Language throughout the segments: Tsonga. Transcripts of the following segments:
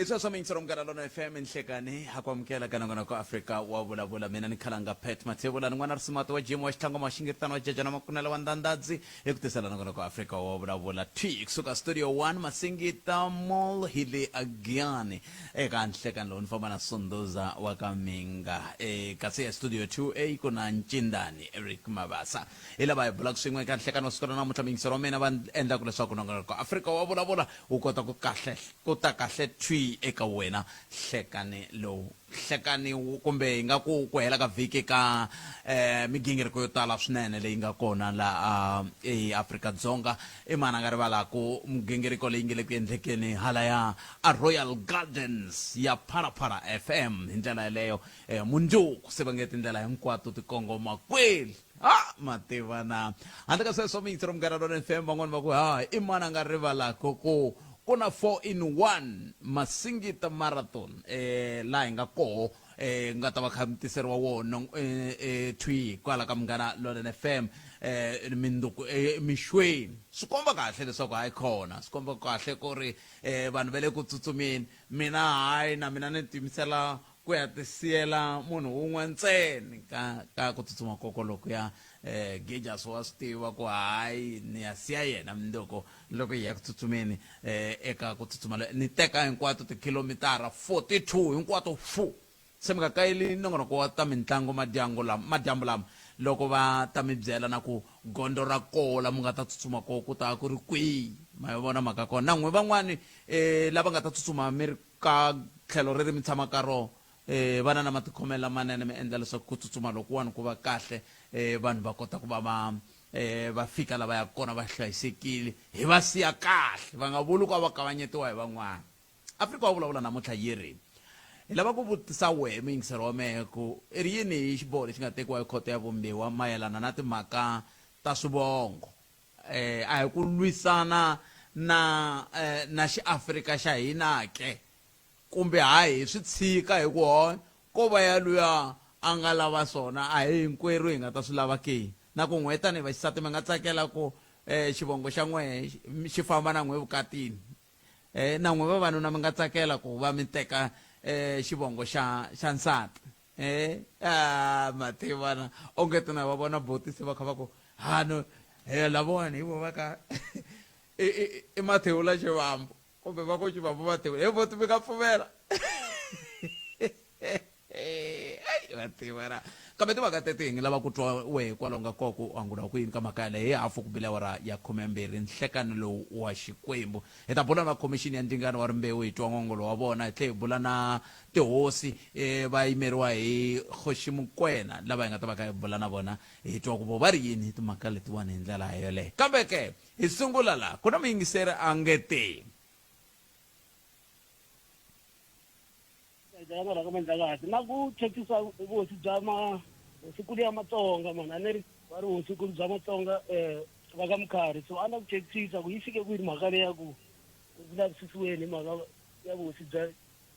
I sweswo miyingisero Munghana Lona FM nhlekani ha ku amukela ka nongonoko Afrika wa vulavula mina ni khalanga Pat Mathebula ni n'wana risimati wa Jim wa Xitlhangoma wa Xingiritana wa Jejana Makunela wa Ndandadzi hi ku tisela nongonoko Afrika wa vulavula thwi kusuka studio 1 Masingita Mall hi le Agiyani eka nhlekani lowu ni famba na Sunduza wa ka Minga e kasi ya studio 2A ku na Ncindani Eric Mabasa hi lava hi bulaka swin'we eka nhlekani wa siku ra namuntlha miyingisero wa mina va endlaka leswaku nongonoko Afrika wa vulavula wu kota ku kahle ku ta kahle thwi eka wena hlekani lowu hlekani kumbe hi nga ku ku hela ka vhiki ka eh, migingiriko yo tala swinene leyi nga kona laha eAfrika-Dzonga i mani a nga rivalaku migingiriko leyi nge le ku endlekeni halaya a Royal Gardens ya Phalaphala FM hi ndlela yeleyo eh, mundzuku se va nge tindlela hinkwato ti kongoma kweli ha ma tiva na handle ka sweswo miyingisero Munghana Lona FM van'wani va ku ha i mani a nga rivalaka ku ku na 4 in 1 Masingita Marathon eh laha hi nga koho eh nga ta va kha mi tiseriwa wona eh, eh thwi kwala ka Munghana Lona FM eh minduku eh, mixweni swi komba kahle leswaku hayi khona swi komba kahle ku ri eh vanhu va le ku tsutsumeni mina hayi na mina ni tiyimisela ku ya tisiyela munhu wun'we ntsena ka ka ku tsutsuma koko lokuya eh Gejas wa swi tiva ku hayi ni ya siya yena mundzuku loko hi ya ku tsutsumeni eh eka ku tsutsuma ni teka hinkwato tikhilomitara 42 hinkwato fu se mi nga kayeli nongonoko wa ta mitlangu madyangu lama madyambu lama loko va ta mi byela na ku gondzo ra koho la mu nga ta tsutsuma koho ku ta ku ri kwihi ma yi vona mhaka kona na n'we van'wani eh lava nga ta tsutsuma mi ri ka tlhelo reri mi tshama ka rona eh vana na matikhomelo lamanene mi endla leswaku ku tsutsuma lokuwani ku va kahle eh vanhu va kota ku va va eh va fika la va yaka kona va hlayisekile hi va siya kahle va nga vuli ku a va kavanyetiwa hi van'wana Afrika wa vulavula namuntlha yi ri hi lava ku vutisa wehe muyingiseri wa mehe ku i ri yini hi xiboho lexi nga tekiwa hi khoto ya vumbiwa mayelana na timhaka ta swivongo eh a hi ku lwisana na eh, na xiafrika xa hina ke kumbe hayi hi swi tshika hi ku ho ko va ya luya a nga lava swona a hi hinkwerhu hi nga ta swi lava ke na ku n'we tanihi vaxisati mi nga tsakela ku eh, xivongo xa n'we xi famba na n'we vukatini eh, na n'we vavanuna mi nga tsakela ku va mi teka eh, xivongo xa xa nsati Eh, ah, mativana onge tina va vona boti se va kha va ku hano he lavona hi vo va ka i mathewula xivambu kumbe va ku xivambu mathewula he boti mi nga pfumela mativana kambe timhaka tete hi ngi lava ku twa wehe kwalaho nga koko u angula ku yini ka mhaka yaleyo hi hafu ku bile awara ya khumembirhi nhlekani lowu wa xikwembu Hi ta bula na Khomixini ya Ndzingano wa Rimbewu hi twa n'wangulo wa vona, hi tlhe hi bula na tihosi va yimeriwa hi Kgoši Mokoena lava hi nga ta va kha hi bula na vona hi twa ku vo va ri yini hi timhaka letiwani hi ndlela yoleyo. Kambe ke hi sungula la ku na muyingiseri a nge te. Na ku thyakisa vuhosi bya ma hosikulu ya Matsonga mani a ni ri va ri hosikulu bya Matsonga um va ka Mkhari so a ni la ku chekisisa ku yi fike kwini mhaka leyi ya ku ku lavisisiweni hi mhaka ya vuhosi bya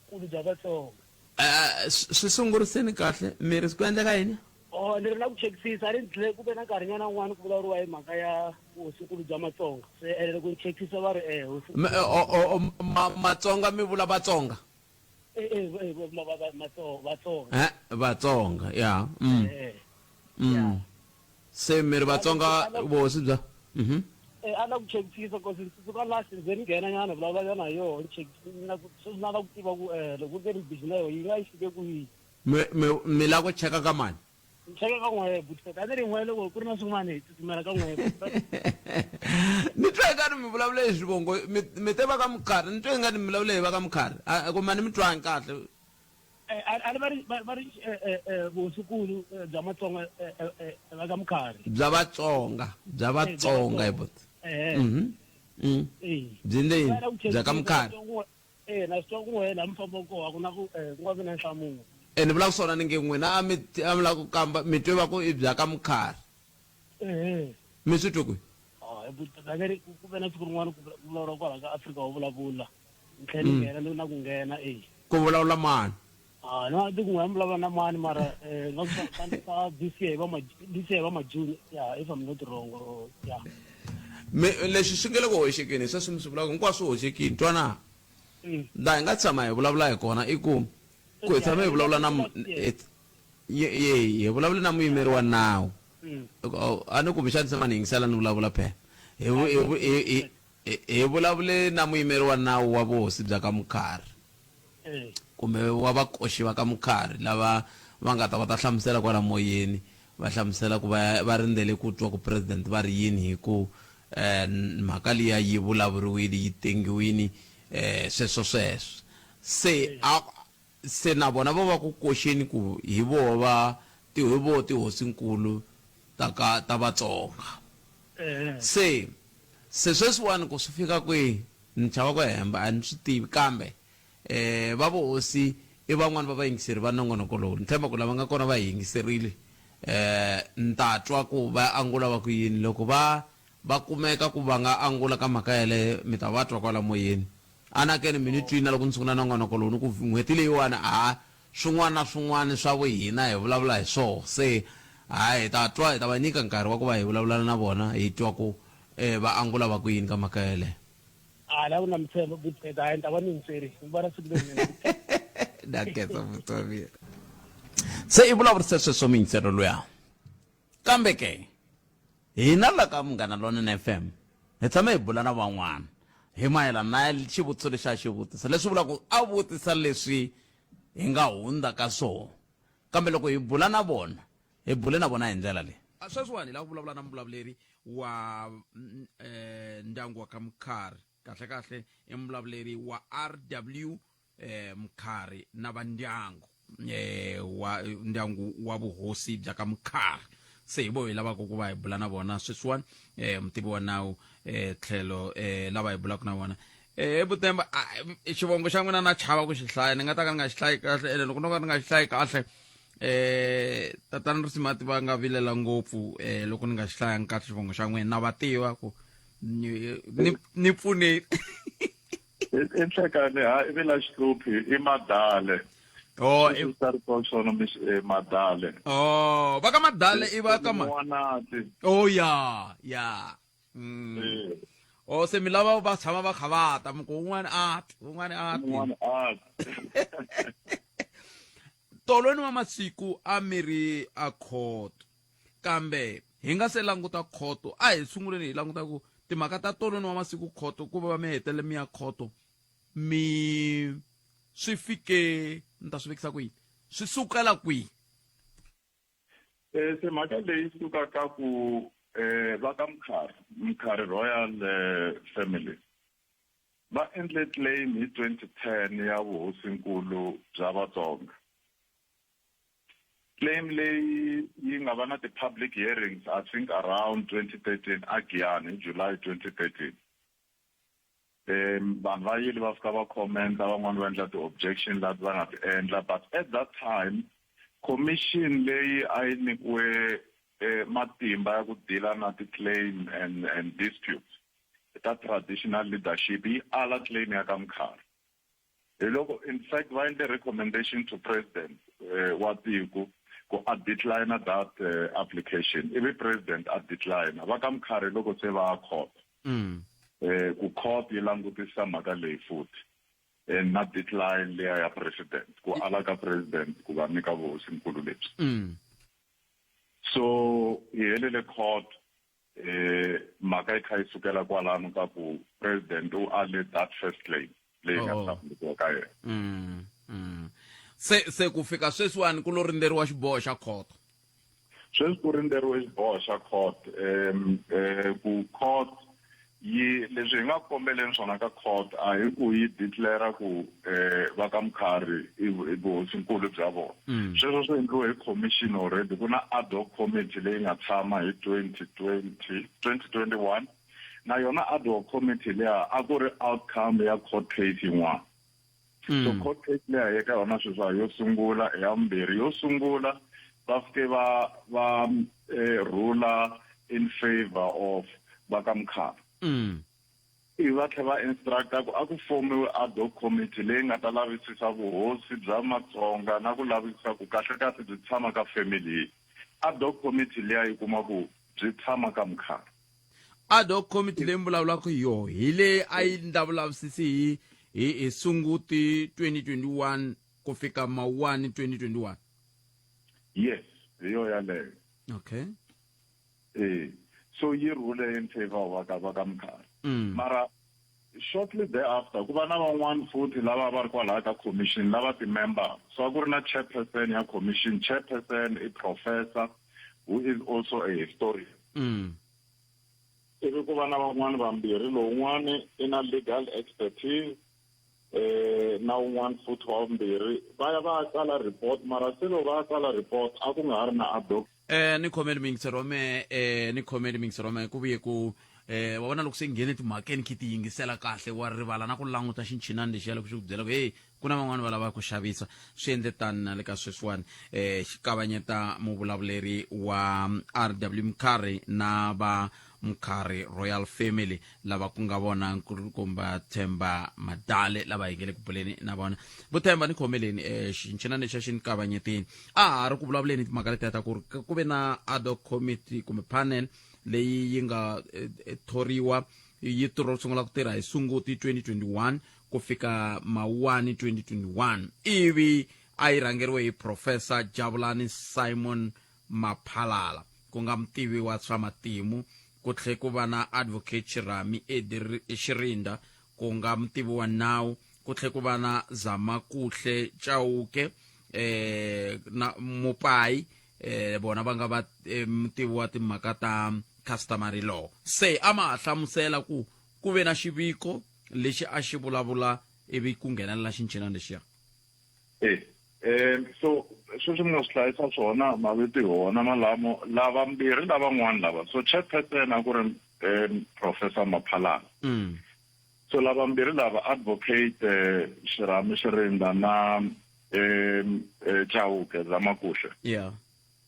kulu bya Vatsonga. Swi sunguriseni kahle mi ri ku endleka yini? Oh ni ri na ku chekisisa a ni dlile ku ve na nkarhinyana wun'wana ku vulavuriwa hi mhaka ya vuhosikulu bya Matsonga se ene loko ni chekisisa va ri e hosi Matsonga mi vula Vatsonga? Eh, eh, eh, Vatsonga. Eh, Vatsonga, ya. Mm. Eh, Mm. ya. Se mi ri Vatsonga vuhosi bya. Mhm. Eh, a na ku chekisisa cause ni tsundzuka last ni ze ni nghena nyana vulavula nyana hi yoho ni chekisisa na ku sweswi na la ku tiva ku eh loko ku ri busy na yoho yi nga yi fike kwihi Mi mi mi la ku cheka ka mani? Ni cheka ka n'wehe buti a ni ri n'wehe loko ku ri na swin'wana hi tsutsumela ka n'wehe ni twa ingani mi vulavula hi swivongo mi mi te va ka mukhari ni twa ingani mi vulavula hi va ka mukhari a kumbe a ni mi twangi kahle eh, a ni va ri va ri eh, eh, vuhosikulu bya matsonga va ka mukhari bya vatsonga bya vatsonga hi buti mhm mm. byi ndeni bya ka mukhari E, na swi twa ku n'we laha mi fambaka kona a ku na ku e, ku nga vi na nhlamulo. E, ni vulaka swona ni nge n'wina a mi a mi lava ku kamba mi twe va ku i bya ka Mkhari. Ehe. Mi swi twe kwihi? Ah, a ni ri ku ve na siku rin'wana ku vulavuriwa kwala ka Afrika wa vulavula. Ni tlhela ni nghena ni na ku nghena e. Ku vulavula mani? Ah, no, ti ku n'we a mi vulavula na mani mara eh nga ku swa swa this year hi va ma this year hi va ma June. Yeah, if I'm not wrong or yeah. Mi leswi swi nge le ku hoxekeni hi sweswi mi swi vulaka hinkwaswo swi hoxekini twana. Laha hi nga tshama hi vulavula hi kona i ku ku hi tshame hi vulavula na ye ye hi vulavule na muyimeri wa nawu. A ni kumbexani se ma ni yingisela ni vulavula phela. Hi hi hi hi vulavule na muyimeri wa nawu wa vuhosi bya ka Mukhari kumbe wa vakoxi va ka Mukhari lava va nga ta va ta hlamusela kwala moyeni va hlamusela ku va va rindzele ku twa ku president va ri yini hi ku mhaka liya yi vulavuriwile yi tengiwini sweswo sweswo se a se na vona vo va ku koxeni ku hi voho va ti hi voho tihosinkulu ta ka ta Vatsonga se se sweswiwani ku swi fika kwihi ni chava ku hemba a ni swi tivi kambe Va vuhosi i van'wana va vayingiseri va nongonoko lowu. Ni tshemba ku lava nga kona va hi yingiserile. Ni ta twa ku va angula va ku yini. Loko va va kumeka ku va nga angula ka mhaka yaleyo, mi ta va twa kwala moyeni. Anakeni mi ni twile na loko ni sungula nongonoko lowu ni ku n'hweti leyiwani a swin'wana na swin'wana swa vuhina hi vulavula hi swoho. Se ha hi ta twa, hi ta va nyika nkarhi wa ku va hi vulavulana na vona hi twa ku va angula va ku yini ka mhaka yaleyo. A la ku na mtshembo big pet hayi ni ta va ni yingiseri ni vona siku lerinene. Na khensa buti wa mina. Se i vulavurise sweswo muyingiseri luya. Kambe ke hina la ka Munghana Lonene FM hi tshame hi bula na van'wana hi mayelana na xivutiso lexi a xi vutisa leswi vulaka ku a vutisa leswi hi nga hundza ka swona kambe loko hi bula na vona Hi bule na vona hi ndlela leyi. Sweswiwani hi lava ku vulavula na muvulavuleri wa ndyangu wa ka Mkhari. Kahle-kahle i muvulavuleri wa RW Mkhari na va ndyangu wa ndyangu wa vuhosi bya ka Mkhari. Se hi vo hi lavaka ku va hi bula na vona sweswiwani, mutivi wa nawu tlhelo lava hi bulaka na vona. Butemba, xivongo xa n'wina na chava ku xi hlaya, ni nga ta ka ni nga xi hlayi kahle ene loko no ka ni nga xi hlayi kahle eh tatana Risimati va nga vilela ngopfu eh loko ni nga xi hlayangi kahle xivongo xa n'wina na va tiva ku ni ni pfuneni i nhlekani ha i vila xihluphi i madale oh i tsarisiwa swona eh, madale oh va ka madale i va ka ma n'wanati oh ya ya mm. Eh. oh se mi lava va tshama va kha va ta mi ku un'wana a ti un'wana a ti un'wana a ti Tolweni wa masiku a mi ri a khoto. Kambe hi nga se languta khoto, a hi sunguleni hi languta ku timhaka ta tolweni wa masiku khoto ku va mi hetelele mi ya khoto mi swi fike ni ta swi vekisa ku yini swi sukela kwihi Eh, se mhaka leyi suka ka ku eh, va ka Mkhari, Mkhari Royal eh, Family Va endle claim hi 2010 ya vuhosinkulu bya Vatsonga. Claim leyi yi nga va na ti-public hearings I think around 2013 a Giyani hi July 2013. Um vanhu va yile va fika va commenta van'wani va endla ti-objection lati va nga ti endla but at that time commission leyi a yi nyikiwe eh, matimba ya ku deala na ti-claim and, and disputes ta traditional leadership yi ala claim ya ka Mkhari. Hi loko in fact va endle recommendation to president eh, wa tiko ku a decline that eh, application ivi president a decline va ka Mkhari loko se va court eh, ku court yi langutisa mhaka leyi futhi eh, na decline liya ya president ku ala ka president ku va nyika vuhosinkulu lebyi so hi helele court eh mhaka yi kha yi sukela kwalano ka ku president u ale that first claim leyi nga oh. submitiwa ka yena mm, mm. Se se ku fika sweswiwani ku lo rindzeriwa xiboho xa khoto sweswi ku rindzeriwe xiboho xa court um eh, ku court yi leswi hi nga kombeleni swona ka court a hi ku yi declare ku eh va ka Mkhari i vuhosinkulu bya vona mm. sweswo swi endliwe hi commission already ku na ad hoc committee leyi nga tshama hi 2020 2021 na yona ad hoc committee leya a ku ri outcome ya court case yin'wana mm. so court case leya hi ka yona sweswi a yo sungula ya vumbirhi yo sungula va fike va va eh, rula in favor of va ka Mkhari mm. Ivi va tlhela va instructa ku a ku fomiwe ad hoc committee leyi nga ta lavisisa vuhosi bya Matsonga na ku lavisisa ku kahle-kahle byi tshama ka family yihi. Ad hoc committee liya yi kuma ku byi tshama ka Mkhari. Ad hoc committee leyi mi vulavulaka hi yoho hi leyi a yi ndla vulavisisi hi hi hi Sunguti 2021 ku fika Mawuwani 2021. Yes, hi yo yaleyo. Okay. Eh, so yi rhule in favor wa ka va ka Mkhari. Mara shortly thereafter ku va na van'wana futhi lava va ri kwalaya ka commission lava ti-member. So a ku ri na chairperson ya commission, chairperson i professor who is also a historian. Ivi ku va na van'wana vambirhi, lowun'wani i na legal expertise eh na un'wana futhi wa vumbirhi va ya va ya tsala report mara se loko va ya tsala report a ku nga ha ri na ad hoc Eh ni khomeli miyingiseri wa mehe eh ni khomeli miyingiseri wa mehe ku vuye ku eh wa vona loko se nghene timhakeni khi ti yingisela kahle wa rivala na ku languta xinchinani lexiya loko xi ku byela ku hey ku na van'wani va lava ku xavisa swi endle tani na le ka sweswiwani eh xi kavanyeta muvulavuleri wa RW Mkhari na va Mkhari Royal Family lava ku nga vona nkulukumba Themba Madale lava hi nge le ku buleni na vona vo Themba ni khomeleni eh, xinchinani lexiya xi ni kavanyetini a ha ri ku vulavuleni timhaka letiya ta ku ri ku ve na ad hoc committee kumbe panel leyi yi nga eh, eh, thoriwa yi tirho sungula ku tirha hi Sunguti 2021 ku fika Mawuwani 2021 ivi a yi rhangeriwe hi Professor Jabulani Simon Maphalala ku nga mutivi wa swa matimu ku tlhe ku va na Advocate Chirami Eddie Xirinda ku nga mutivi wa nawu ku tlhe ku va na Zamakuhle Chauke eh na Mupai eh vona va nga va eh, mutivi wa timhaka ta customary law se a ma ha hlamusela ku ku ve na xiviko lexi a xi vulavula ivi ku nghenelela xinchinani lexiya Eh, eh so sweswi mi nga swi hlayisa swona mavito hi wona malamo lavambirhi lavan'wana lava so chairperson a ku ri um professor Maphalala so lavambirhi lava advocate eh, Xirhami Xirinda na um Chauke Zamakuhle yeah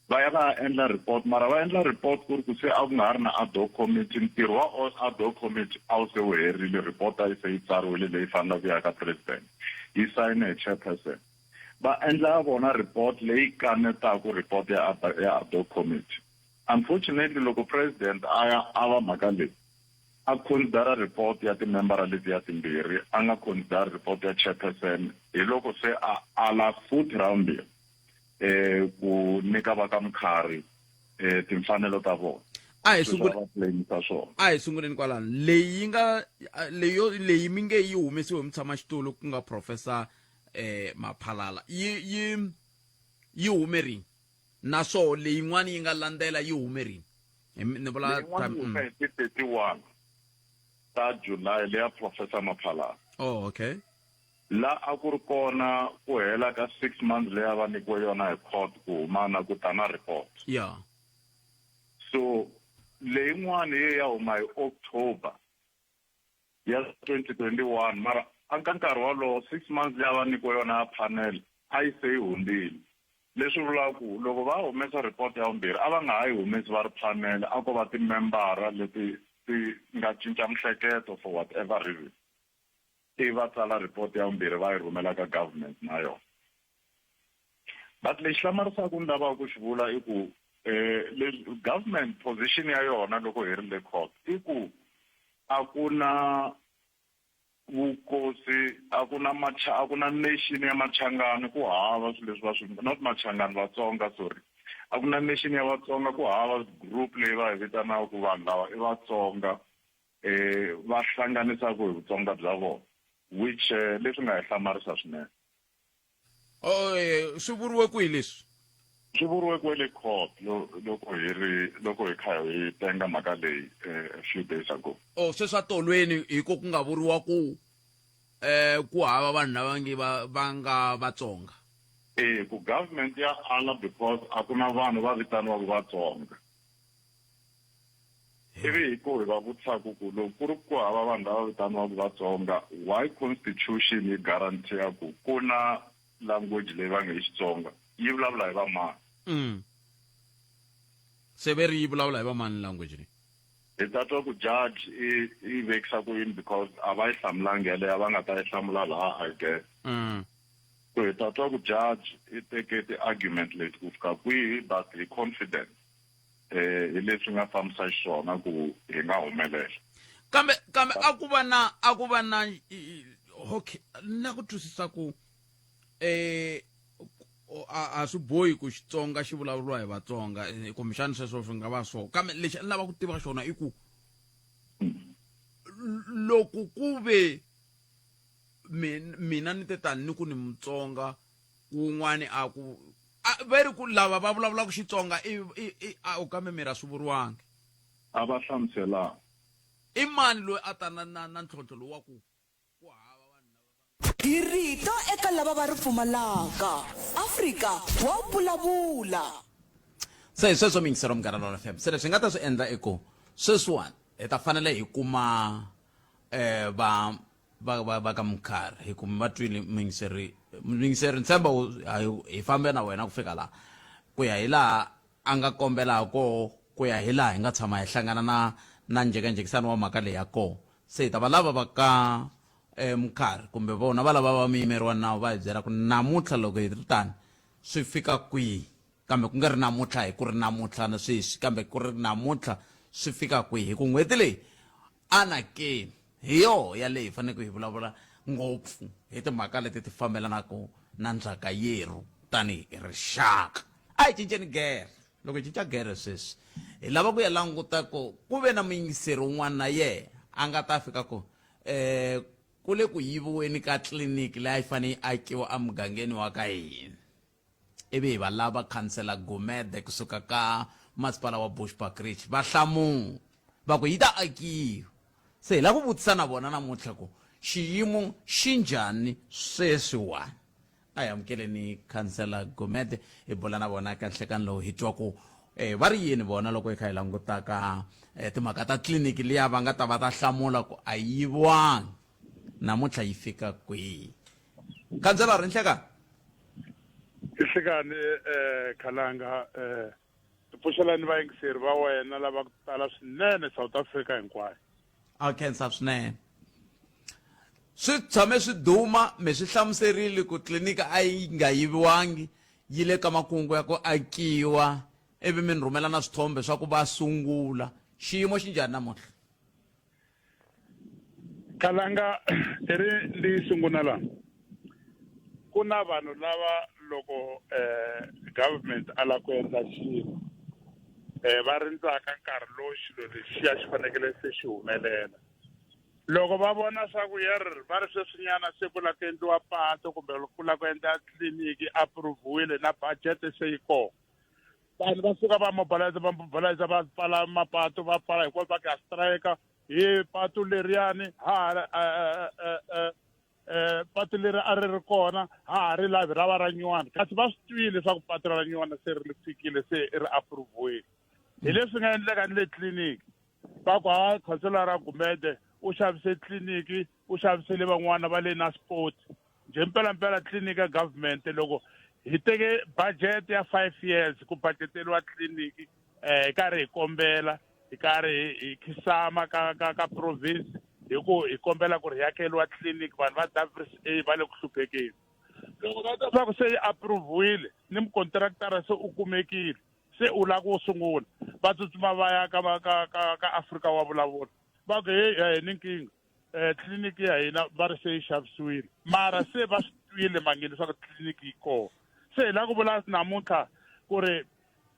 va ya va ya endla report mara va endla report ku ri ku se a ku nga ha ri na ad hoc committee ntirho wa ad hoc committee a wu se wu herile report a yi se yi tsariwile leyi faneleke ku ya ka president yi sayine hi chairperson va endla ya vona report leyi kanetaka report ya ya ad hoc committee unfortunately loko president a ya a va mhaka leyi a considera report ya timembara letiya timbirhi a nga considera report ya chairperson hi loko se a ala futhi ra vumbirhi eh ku nyika va ka Mkhari eh timfanelo ta vona a hi Sweswo sungule a va claimisa swona a hi sunguleni kwalano leyi yi nga leyo leyi mi nge yi humesiwe hi mutshamaxitulu ku nga professor eh Maphalala yi yi yi hume rini naswo leyin'wana yi nga landzela yi hume rini Hi mi- ni vula leyin'wana yi time- hume hi ti 31 ta July leya professor Maphalala oh okay La a ku ri kona ku hela ka 6 months leyi a va nyikiwe yona hi court ku huma na ku ta na report. Yeah. So leyin'wana yi ye ya huma hi October ya 2021 mara a ka nkarhi wolowo 6 months leyi a va nyikiwe yona ya panel a yi se yi hundzile. Leswi vulaka ku loko va humesa report ya vumbirhi a va nga ha yi humesi va ri panel a ko va timembara leti ti nga cinca mihleketo for whatever reason. Ivi va tsala report ya vumbirhi va yi rhumela ka government na yona. But lexi hlamarisaka ni lavaka ku xi vula i ku leswi government position ya yona loko hi ri le court i ku a ku na vukosi a ku na macha a ku na nation ya machangani ku hava swilo leswi va swi not machangani Vatsonga sorry a ku na nation ya Vatsonga ku hava group leyi va yi vitanaka ku vanhu lava i Vatsonga eh va hlanganisaka hi Vutsonga bya vona which eh, leswi nga hi hlamarisa swinene. Oh, eh, swi vuriwe kwihi leswi? Swi vuriwe kwele court loko hi ri loko hi kha hi tenga mhaka leyi eh, a few days ago. Oh, sweswi a tolweni hi ko ku nga vuriwa ku eh ku hava vanhu lava nge va va nga Vatsonga. Eh, ku government ya ala because a ku na vanhu va vitaniwaka Vatsonga. Ivi hi ku hi va vutisaka ku loko ku ri ku hava vanhu lava vitaniwaka Vatsonga, why constitution yi guarantee ku ku na language leyi va nge i Xitsonga, yi vulavula hi va mani? Se ve ri yi vulavula hi va mani language leyi? Hi ta twa ku judge i yi vekisa ku yini because a va yi hlamulangi yaleyo a va nga ta yi hlamula laha I guess. So hi ta twa ku judge i teke ti-argument leti ku fika kwihi but hi confident eh hi leswi nga fambisa xiswona ku hi nga humelela. Kambe kambe a ku va na a ku va na Okay, na ku twisisa ku eh a swi bohi ku Xitsonga xi vulavuriwa hi Vatsonga, eh, kumbexana sweswo swi nga va swo, kambe lexi ni lava ku tiva xona i ku loko ku ve mina ni te tani ni ku ni Mutsonga, wun'wani a ku va ri ku lava va vulavulaka Xitsonga i i a kambe miri a swi vuriwangi. A va hlamuselanga. I mani loyi a ta na na na ntlhontlho lowu wa ku ku hava vanhu lava va. Hi rito eka lava va ri pfumalaka. Afrika wa vulavula. Se hi sweswo miyingisero Munghana Lona FM. Se leswi hi nga ta swi endla i ku sweswiwani hi ta fanele hi kuma eh va va va va ka Mkhari hi ku mi va twile muyingiseri muyingiseri ni tshemba hi fambe na wena ku fika laha ku ya hi laha a nga kombela ha koho ku ya hi laha hi nga tshama hi hlangana na na njhekanjhekisano wa mhaka leyi ha koho. Se hi ta va lava va ka eh, Mkhari kumbe vona va lava va muyimeri wa nawu va hi byela ku namuntlha loko hi ri tani swi fika kwihi, kambe ku nga ri namuntlha hi ku ri namuntlha na sweswi, kambe ku ri namuntlha swi fika kwihi hi ku n'hweti leyi ana ke hi yoho yaleyi hi faneleke hi vulavula ngopfu hi timhaka leti ti fambelanaka na ndzhaka yerhu tanihi rixaka. A hi cinceni gere. Loko hi cinca gere sweswi, hi lava ku ya languta ku ku ve na muyingiseri un'wana na yehe a nga ta fika ku um ku le ku yiviweni ka tliliniki leyi a yi fanele yi akiwa emugangeni wa ka hina. Ivi hi va lava Khansela Gumede kusuka ka masipala wa Bushbuckridge va hlamula va ku yi ta akiwa. Se hi lava ku vutisa na vona namuntlha ku xiyimo xi njhani sweswiwani. A hi amukeleni Khansela Gumede hi bula na vona ka nhlekani lowu hi twa ku eh, va ri yini vona loko hi kha hi languta ka eh, timhaka ta tliliniki liya va nga ta va ta hlamula ku a yi yiviwangi namuntlha yi fika kwihi. Khansela ri nhlekani. Nhlekani eh Khalanga eh pfuxelani vayingiseri va wena lava ku tala swinene South Africa hinkwayo. A khensa swinene. Swi tshame swi duma mi swi hlamuserile ku tliliniki a yi nga yiviwangi yi le ka makungu ya ku akiwa ivi mi ni rhumela na swithombe swa ku va sungula. Xiyimo xi njhani namuntlha? Khalanga i ri ndi sungula la ku na vanhu lava loko eh government a la ku endla xilo eh va rindzaka nkarhi lowu xilo lexiya xi fanekele se xi humelela loko va vona swa ku yer va ri sweswinyana se ku la ku endliwa pato kumbe ku la ku endla tliliniki approve-wile na budget se yi kona vanhu va suka va mobilize va mobilize va pfala mapatu va pfala hinkwaswo va ku ya strike hi patu leriyani ha ha patu leri a ri ri kona ha ha ri lavi ra va ra nyuwana kasi va swi tivile leswaku patu ra nyuwana se ri fikile se ri approve-wile hi leswi nga endleka ni le tliliniki va ku ha khanselara Gumede u xavise tliliniki u xavisele van'wana va le Naspoti njhe mpelampela tliliniki ya government loko hi teke budget ya 5 years ku budgeteriwa tliliniki eh hi karhi hi kombela hi karhi hi khisama ka ka ka province hi ku hi kombela ku ri hi akeriwa tliliniki vanhu va Dumfries A va le ku hluphekeni loko va ta swa ku se yi approve-wile ni mukontraktara se u kumekile se u lava ku sungula va tsutsuma va ya ka ka ka ka Afrika wa vulavula va ku heyi hi ni nkingha eh tliliniki ya hina va ri se yi xavisiwile mara se va swi twile mangeni leswaku tliliniki yi kona se hi lava ku vula namuntlha ku ri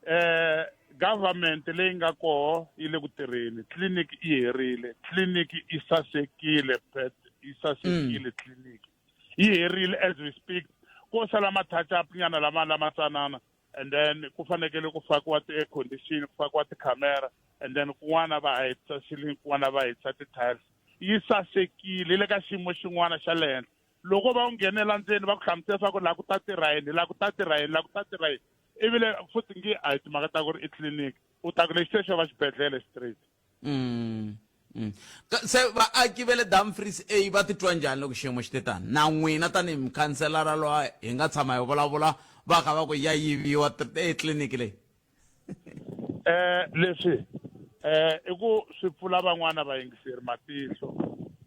eh government leyi nga koho yi le ku tirheni tliliniki yi herile tliliniki yi sasekile pet yi sasekile mm. tliliniki yi herile as we speak ko sala ma-touch up nyana lama lama tsanana and then ku fanekele ku fakiwa ti-air condition ku fakiwa tikhamera and then kun'wana va hetisa ceiling kun'wana va hetisa ti-tiles yi sasekile yi le ka xiyimo xin'wana xa le henhla loko va u nghenela ndzeni va ku hlamusela swa ku laha ku ta tirha yini laha ku ta tirha yini laha ku ta tirha yini ivile futhi ngi a hi timhaka ta ku ri i tliliniki u ta ku lexi se xo va xibedhlele straight Mm. Mm. Se vaaki va le Dumfries A va titwa njhani loko xiyimo xi te tani? Na n'wina tanihi mukhanselara loyi hi nga tshama hi vulavula va kha va ku ya yiviwa etliliniki leyi. Eh leswi eh i ku swi pfula van'wana vayingiseri matihlo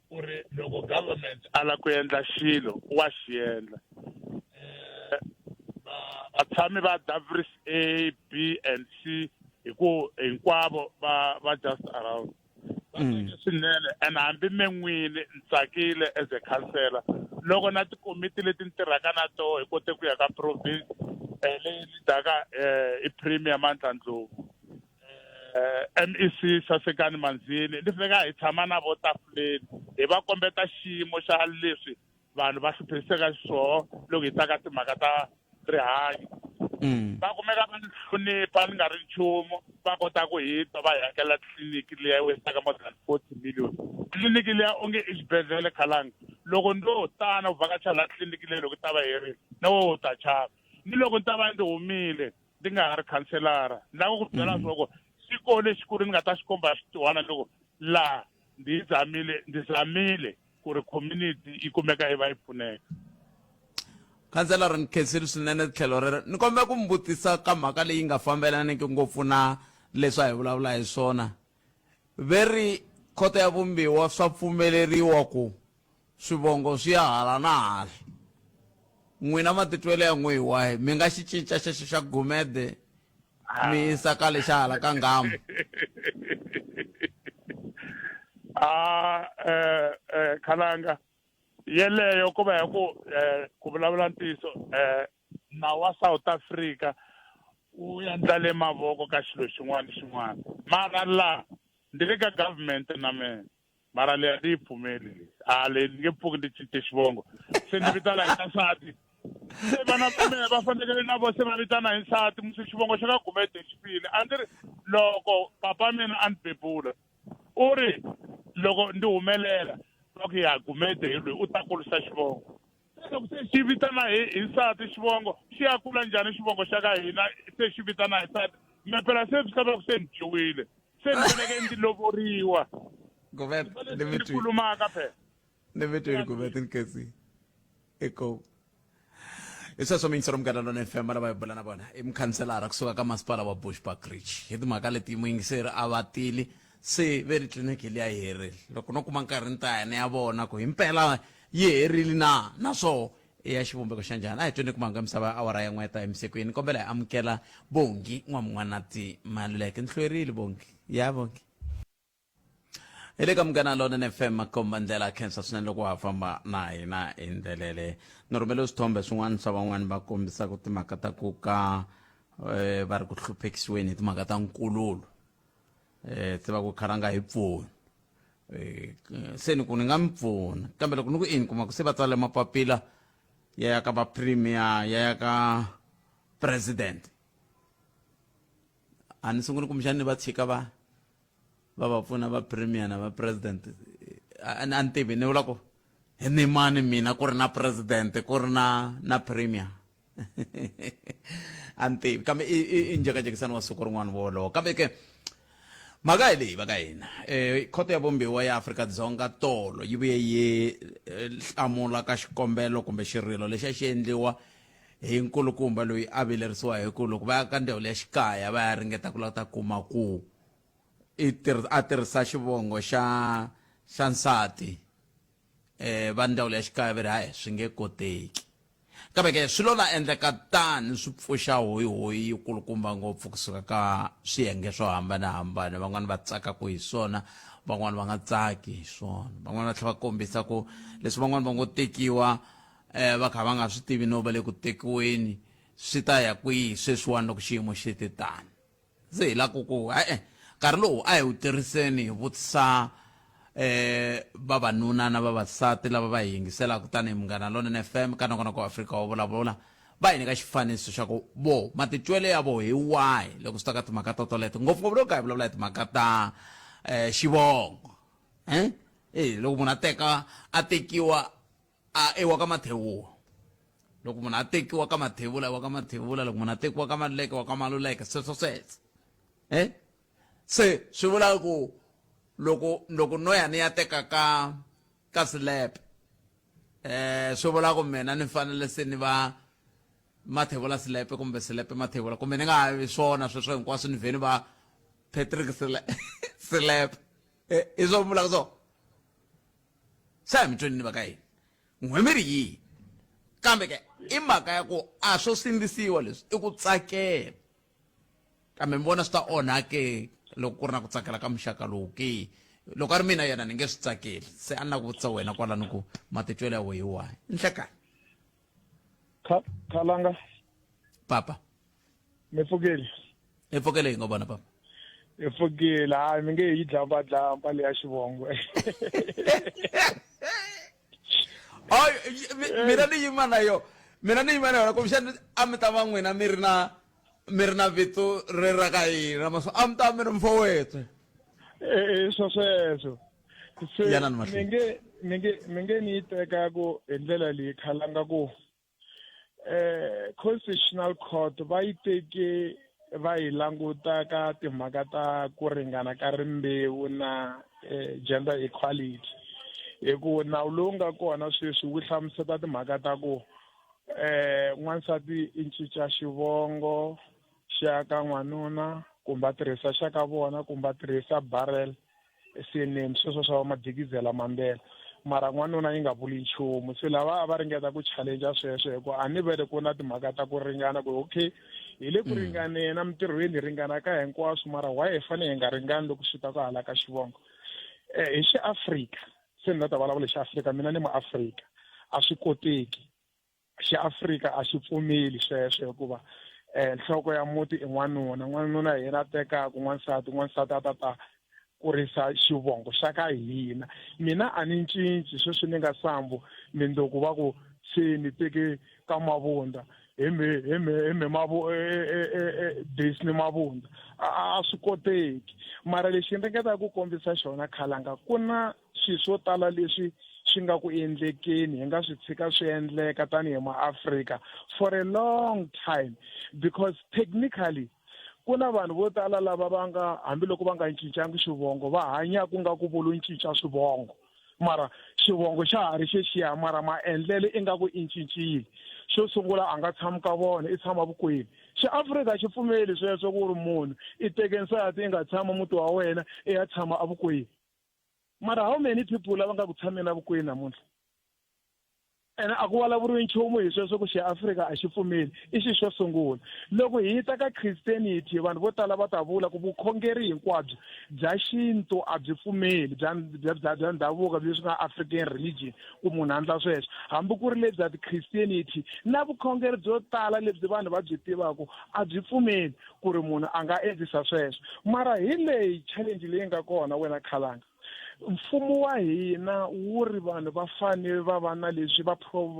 ku ri loko government a la ku endla xilo wa xi endla eh vatshami va Dumfries A B and C hi ku hinkwavo va va just around. Va tsake swinene and hambi me n'wini ni tsakile as a councillor loko na tikomiti leti ni tirhaka na toho hi kote ku ya ka province eh, leyi lidaka eh, i premier Mandla Ndlovu eh, MEC Sasekani Manzini ni fika hi tshama na vo tafuleni hi va kombeta xiyimo xa leswi vanhu va hluphekiseka xiswoho loko hi ta ka timhaka ta rihanyo mm. va kumeka va ni hlonipha ni nga ri nchumu va kota ku hi twa va hi hakela tliliniki liya yi westaka more than 40 million tliliniki liya onge i xibedhlele khalanga loko ndo tana ku vhakacha la tliliniki leyi loko ta va herile na wo u ta chava ni loko ni ta va ndzi humile ndzi nga ha ri khanselara ni lava ku byela mm. swa ku xikolo lexikulu ni nga ta xi komba xitiwana loko laha ndzi zamile ndzi zamile ku ri community yi kumeka yi va yi pfuneka. Khanselara ni khensile swinene tlhelo rero ni kombela ku mi vutisa ka mhaka leyi nga fambelaniki ngopfu na leswi a hi vulavula hi swona ve ri khoto ya vumbiwa swa pfumeleriwa ku swivongo swi ya hala na hala n'wina matitwelo ya n'wi hi wahi mi nga xi cinca xexo xa gumede mi yisa ka lexa hala ka nghamu a eh, eh, khalanga yeleyo ku va hi ku eh, ku vulavula ntiyiso eh, nawu wa South Africa wu endla le mavoko ka xilo xin'wana ni xin'wana mara la ndi le ka government na mina mara leyi a ni yi pfumeli leyi a leyi ni nge pfuki ni cince xivongo se ni vitana hi nsati se vana va mina va fanekele na vo se va vitana hi nsati musi xivongo xa ka gumede xi file a ndzi ri loko papa mina a ni bebula u ri loko ndzi humelela va ku ya gumede hi loyi u ta kulisa xivongo se loko se xi vitana hi hi nsati xivongo xi ya kula njhani xivongo xa ka hina se xi vitana hi nsati me phela se swi lava ku se ni dyiwile se ni faneke ndzi lovoriwa Gobert, ni mi khulumaka phela ni mi twini Gobert ni khensi eko hi sweswo muyingiseri munghana lona fm lava hi bula na vona i mukhanselara kusuka ka masipala wa Bushbuckridge hi timhaka leti muyingiseri a va tili se ve ri tliliniki liya yi herile loko no kuma nkarhi ni ta ya ni ya vona ku himpela yi herile na naswoho i ya xivumbeko xa njhani a hi tweni ku mhanga misava ya awara ya n'weta emisekweni kombela hi amukela bongi n'wamun'wanati maluleke ni hlwerile bongi ya bongi hi le ka munghana lonene fm makomba ndlela khensa swinene loko wa ha famba na hina hi ndlelele ni rhumele swithombe swin'wana swa van'wani va kombisaka timhaka ta ku ka um va ri ku hluphekisiweni hi timhaka ta nkululo um tiva ku khalanga hi pfuni Eh, se ni ku ni nga mi pfuna kambe loko ni ku ini kuma ku se va tsale mapapila ya ya ka va premier ya ya ka president a ni sunguli kumbexani ni va tshika va va va pfuna va premier na va president a ni tivi ni vula ku hi ni mani mina ku ri na president ku ri na na premier a ni tivi kambe i njhekanjhekisano wa siku rin'wana wolowo kambe ke mhaka hi leyi va ka hina um khoto ya vumbiwa ya Afrika-Dzonga tolo yi vuye yi eh, hlamula ka xikombelo kumbe xirilo lexi a xi endliwa hi nkulukumba loyi a vilerisiwa hi ku loko va ya ka ndzawulo ya xikaya va ya ringeta ku lava ta kuma ku i a tirhisa xivongo xa xa nsati eh va ndzawulo ya xikaya va ri hayi swi nge koteki kambe ke swi lo na endleka tani swi pfuxa hoyihoyi yikulukumba ngopfu kusuka ka swiyenge swo hambanahambana van'wani va tsakaku hi swona van'wani va nga tsaki hi swona van'wani va tlhela va kombisa ku leswi van'wani va ngo tekiwa um va kha va nga swi tivi no va le ku tekiweni swi ta ya kwihi sweswiwani loko xiyimo xi te tani Se hi la ku ku e-e nkarhi lowu a hi wu tirhiseni hi vutisa eh vavanuna na vavasati lava va hi yingiselaka tanihi Munghana Lonene FM ka nongonoko wa Afrika wa vulavula va hi nyika xifaniso xa ku vo matitwelo ya vo hi wahi loko swi ta ka timhaka to toleto ngopfungopfu loko ka hi vulavula hi timhaka ta eh xivongo eh eh loko munhu a teka a tekiwa a i wa ka mathewula loko munhu a tekiwa ka mathevula i wa ka mathevula loko munhu a tekiwa ka maluleke wa ka maluleke sweswo sweswo eh se swi vula ku loko loko no ya ni ya teka ka ka silepe eh swi vula ku mina ni fanele se ni va mathevula silepe kumbe silepe mathevula kumbe ni nga ha vi swona sweswo hinkwaswo ni vhe ni va Patrick Silepe eh i swo vulaka so se a hi mi tweni ni va ka yini n'we mi ri yihi kambe ke i mhaka ya ku a swo sindzisiwa leswi i ku tsakela kambe mi vona swi ta onha ke loko ku ri na ku tsakela ka muxaka lowu ke Loko a ri mina yena ni nge swi tsakeli. Se a ni la ku vutisa wena kwalano ku matitwelo ya wehe hi wahi. Nhlekani. Khalanga. Papa. Mi pfukile? Hi pfukile hi ngo vona papa. Hi pfukile, hayi mi nge yi dlamba dlamba leya xivongo. Ay, mina ni yima na yo. Mina ni yima na yona kumbexana a mi ta va n'wina mi ri na mi ri na vito ri ra ka hina maso a mi ta mi ri mfowethu. Eh, swo sweswo. Se mi nge mi nge mi nge ni yi teka ku hi ndlela leyi khalanga ku Constitutional Court va yi teke va yi languta ka timhaka ta ku ringana ka rimbewu na gender equality hi ku nawu lowu nga kona sweswi wu hlamuseta timhaka ta ku n'wansati i cinca xivongo xa ka n'wanuna kumbe a tirhisa xa ka vona kumbe a tirhisa barrel surname sweswo swa va madikizela mambela mara n'wanuna yi nga vuli nchumu se lava a va ringeta ku challenge sweswo hikuva a ni vele ku na timhaka ta ku ringana ku okay hi le ku ringaneni emintirhweni hi ringana ka hinkwaswo mara why hi fanele hi nga ringani loko swi ta ku hala ka xivongo hi xiafrika se ni la ta vulavula hi xiafrika mina ni muafrika a swi koteki Xiafrika a xi pfumeli sweswo hikuva nhloko ya muti i n'wanuna n'wanuna hi yena a tekaka n'wansati n'wansati a ta ta kurisa xivongo xa ka hina mina a ni cinci sweswi ni nga sambu mindzuku va ku se ni teke ka mavunda hi me hi me hi me mavu Disney mavunda a swi koteki mara lexi ni ringetaka ku kombisa xona khalanga ku na swilo swo tala leswi swi nga ku endlekeni hi nga swi tshika swi endleka tanihi maafrika for a long time because technically ku na vanhu vo tala lava va nga hambiloko va nga cincangi xivongo va hanyaka nga ku vulu cinca swivongo mara xivongo xa ha ri xexiya mara maendlelo ingaku i cincile xo sungula a nga tshami ka vona i tshama vukwenu xiafrika xi pfumeli sweswo ku ri munhu i teke nsati i nga tshama muti wa wena i ya tshama evukwenu mara how many people lava nga ku tshameni evukwenu namuntlha ene a ku vulavuriwi nchumu hi sweswo ku xiafrika a xi pfumeli i xi xo sungula loko hi ta ka christianity vanhu vo tala va ta vula ku vukhongeri hinkwabyo bya xintu a byi pfumeli bya bya bya bya ndhavuko leswi nga african religion ku munhu a endla sweswo hambi ku ri lebyi bya ti-christianity na vukhongeri byo tala lebyi vanhu va byi tivaka a byi pfumeli ku ri munhu a nga endlisa sweswo mara hi leyi challenge leyi nga kona wena khalanga mfumo wa hina wu ri vanhu va fanele va va na leswi va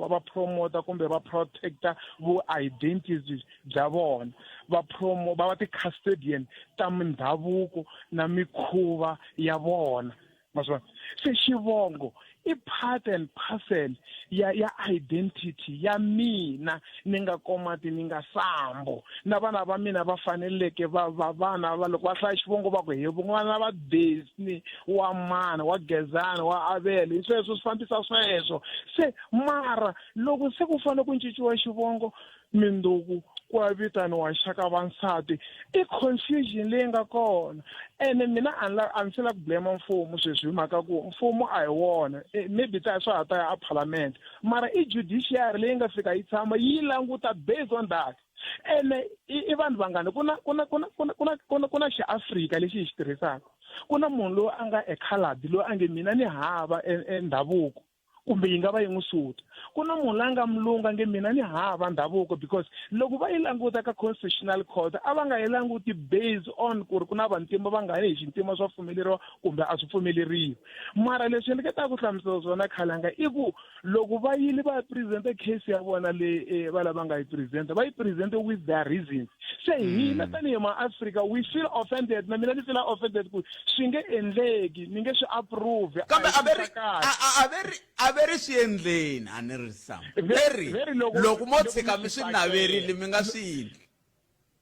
va promota kumbe va protecta vu identity bya vona va promo va va ti-custodian ta mindhavuko na mikhuva ya vona ma swi vona se xivongo i part and parcel ya ya identity ya mina ni nga komati ni nga sambo na vana va mina va faneleke va va vana va loko va hlaya xivongo va ku hi vun'wana va Disney wa mana wa Gezani wa Avele hi sweswo swi fambisa sweswo se mara loko se ku fanele ku cinciwa xivongo Minduku ku ya vitaniwa xaka vansati i confusion leyi nga kona ene mina a ni a ni se la ku blame mfumo sweswi hi mhaka ku mfumo a hi wona e, maybe ta swa ha ta ya a mara i judiciary leyi nga fika yi tshama yi languta based on that ene i vanhu vangani ku na ku na ku na ku na ku na ku na ku na xiafrika lexi hi xi tirhisaka ku na munhu loyi a nga e coloured loyi a nge mina ni hava e, e ndhavuko kumbe yi nga va yi n'wi suta ku na munhu la nga mulungu nge mina ni hava ndhavuko because loko va yi languta ka constitutional court a va nga yi languti based on ku ri ku na vantima va nga hi xintima swa pfumeleriwa kumbe a swi pfumeleriwi mara leswi endleketaka ku hlamusela swona khalanga i ku loko va yile va ya presente case ya vona leyi eh, va lava nga yi presente va yi presente with their reasons se hina tanihi maafrika we feel offended na mina ni feel offended ku swi nge endleki ni nge swi approve kambe a ve ri a ve ri a ve ri swi endleni a ni ri sam veri loko mo tshika mi swi naverile mi nga swi endli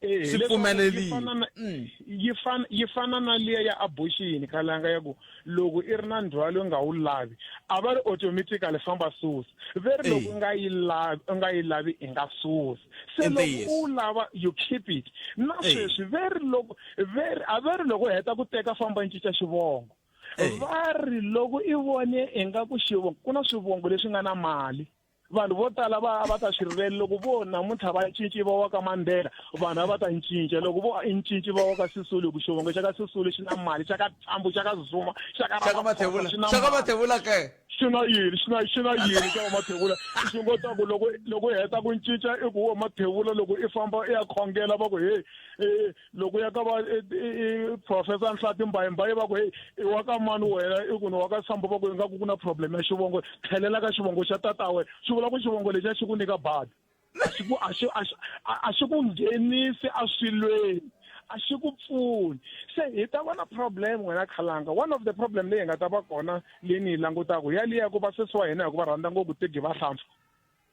Eh, swi pfumeleliwe mm. yi fana yi fana na liya ya abortion khalanga ya ku loko i ri na ndzhwalo u nga wu lavi a va ri automatically famba susa ve ri loko u nga yi lavi u nga yi lavi i nga susa se loko u lava you keep it na sweswi ve ri loko ve ri a ve ri loko u heta ku teka famba cinca xivongo va ri loko i vone ingaku xivongo ku na swivongo leswi nga na mali. Vanhu vo tala va a va ta swi rilela loko vo namuntlha va cinci va wa ka Mandela, vanhu a va ta cinca. Loko vo cinci va wa ka Sisulu, hi ku xivongo xa ka Sisulu xi na mali, xa ka Tambo, xa ka Zuma, xa ka Xa ka Ramaphosa Mathebula, xi na xa ka mali. Mathebula ke? Xi na yini? Xi na xi na yini xa Mathebula? Xi ngo ta ku loko loko i heta ku cinca i ku wo Mathebula loko i famba i ya khongela va ku he loko ya ka va professor Nhlati Mbayimbayi va ku hey i wa ka mani wena i ku ni wa ka Sambo va ku ingaku ku na problem ya xivongo tlhelela ka xivongo xa tata wena swi vula ku xivongo lexiya xi ku nyika badi a xi ku a xi a xi a xi ku nghenisi eswilweni a xi ku pfuni se hi ta va na problem wena khalanga one of the problem leyi hi nga ta va kona leyi ni yi langutaka yaliya ku va sesi wa hina hi ku va rhandza ngopfu tigi va hlampfa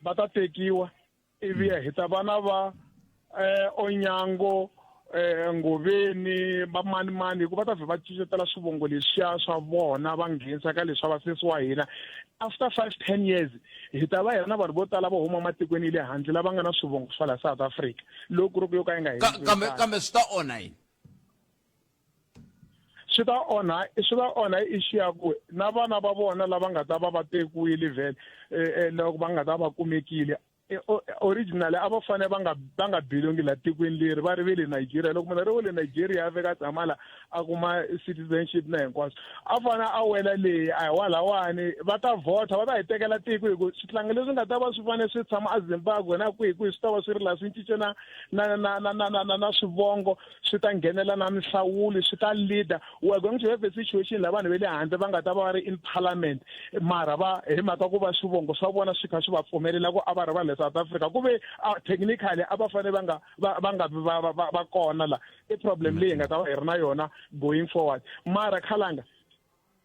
va ta tekiwa ivi hi ta va na va eh, onyango eh, ngoveni va mani mani hikuva va ta vhe va cincetela swivongo leswiya swa vona va nghenisa ka leswa vasesi wa hina after 5 10 years hi ta va hi ri na vanhu vo tala vo huma matikweni ya le handle lava nga na swivongo swa la South Africa loko ku ri ku yo ka yi nga kambe kambe swi ta onha yini swi ta onha swi ta onha issue ya ku na vana va vona lava nga ta va va tekiwile vhele eh, eh, loko va nga ta va kumekile eh, originally a va fanele va nga va nga belongi la tikweni leri va ri ve le Nigeria loko munhu a ri wa le Nigeria a fika a tshama la a kuma citizenship na hinkwaswo a fanele a wela leyi a hi walawani va ta vhota va ta hi tekela tiko hi ku switlangi leswi nga ta va swi fanele swi tshama eZimbabwe na kwihi kwihi swi ta va swi ri laha swi cince na na na na na na na na swivongo swi ta nghenela na minhlawulo swi ta leader we are going to have a situation laha vanhu va le handle va nga ta va va ri in parliament mara va hi mhaka ku va swivongo swa vona swi kha swi va pfumelela ku a va ri va le South Africa ku ve technically a va fanele va nga va va nga vi va va va kona la i problem leyi hi nga ta va hi ri na yona going forward mara khalanga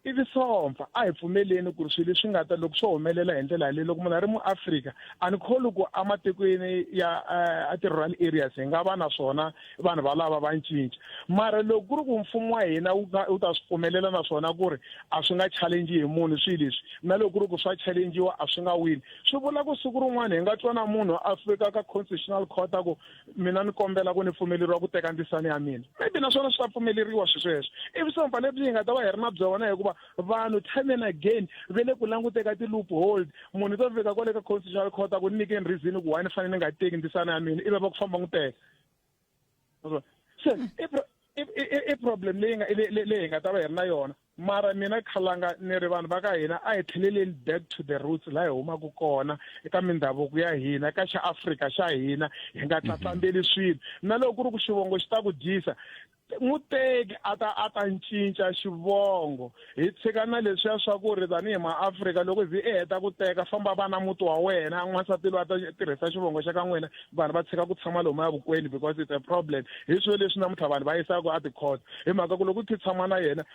I vusompfa. A hi pfumeleni ku ri swilo leswi nga ta loko swo humelela hi ndlela yaleyo, loko munhu a ri muAfrika, a ni kholwi ku ematikweni ya a ti-rural areas hi nga va na swona vanhu valava va cinca. Mara loko ku ri ku mfumo wa hina wu nga wu ta swi pfumelela na swona ku ri a swi nga challenge hi munhu swilo leswi, na loko ku ri ku swa challenge-iwa a swi nga wini, swi vula ku siku rin'wana hi nga twa na munhu a fika ka Constitutional Court a ku mina ni kombela ku ni pfumeleriwa ku teka ndzisana ya mina maybe naswona swi ta pfumeleriwa swi sweswo i vusompfa lebyi hi nga ta va hi ri na byona hikuva vanhu time and again ve le ku languteka ti-loophold munhu u ta fika kwale ka constitutional court a ku ni nyikeni reason ku why ni fanele ni nga teki ndzisana ya mina ivi va ku famba n'wi teka se i problem leyi nga leyi hi nga ta va hi ri na yona Mara mina khalanga ni ri vanhu va ka hina a hi tlheleleni back to the roots laha hi humaka kona eka mindhavuko ya hina ka xa Afrika xa hina hi nga tlatlambeli swilo na loko ku ri ku xivongo xi ta ku dyisa n'wi teki a ta a ta cinca xivongo hi tshika na leswiya swa ku ri tanihi maAfrika loko ze i heta ku teka famba va na muti wa wena n'wansati loyi a ta tirhisa xivongo xa ka n'wina vanhu va tshika ku tshama lomuya vukweni because it's a problem hi swilo leswi namuntlha vanhu va yisaka a ti-court hi mhaka ku loko u tshama na yena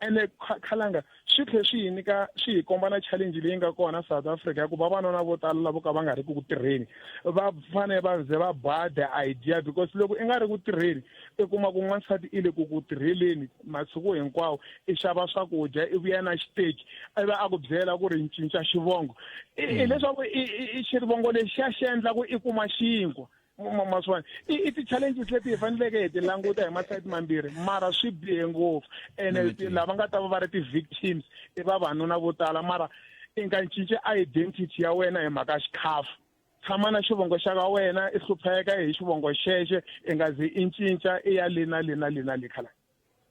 ene khalanga swi tlhe swi hi nyika swi hi komba na challenge leyi nga kona South Africa ya ku vavanuna vo tala lavo ka va nga ri ku tirheni va fanele va ze va ba the idea because loko i nga ri ku tirheni i kuma ku n'wansati i le ku ku tirheleni masiku hinkwawo i xava swakudya i vuya na xiteki ivi a ku byela ku ri cinca xivongo hileswaku i xivongo lexi xa xi endla ku i kuma xinkwa ma swi vona i ti-challenges leti hi faneleke hi ti languta hi masayiti mambirhi mara swi bihe ngopfu ene lava nga ta va va ri ti-victims i vavanuna vo tala mara i nga cinci identity ya wena hi mhaka xikhafu tshama na xivongo xa ka wena i hlupheka hi xivongo xexo i nga zi i cinca i ya le na le na le na le khala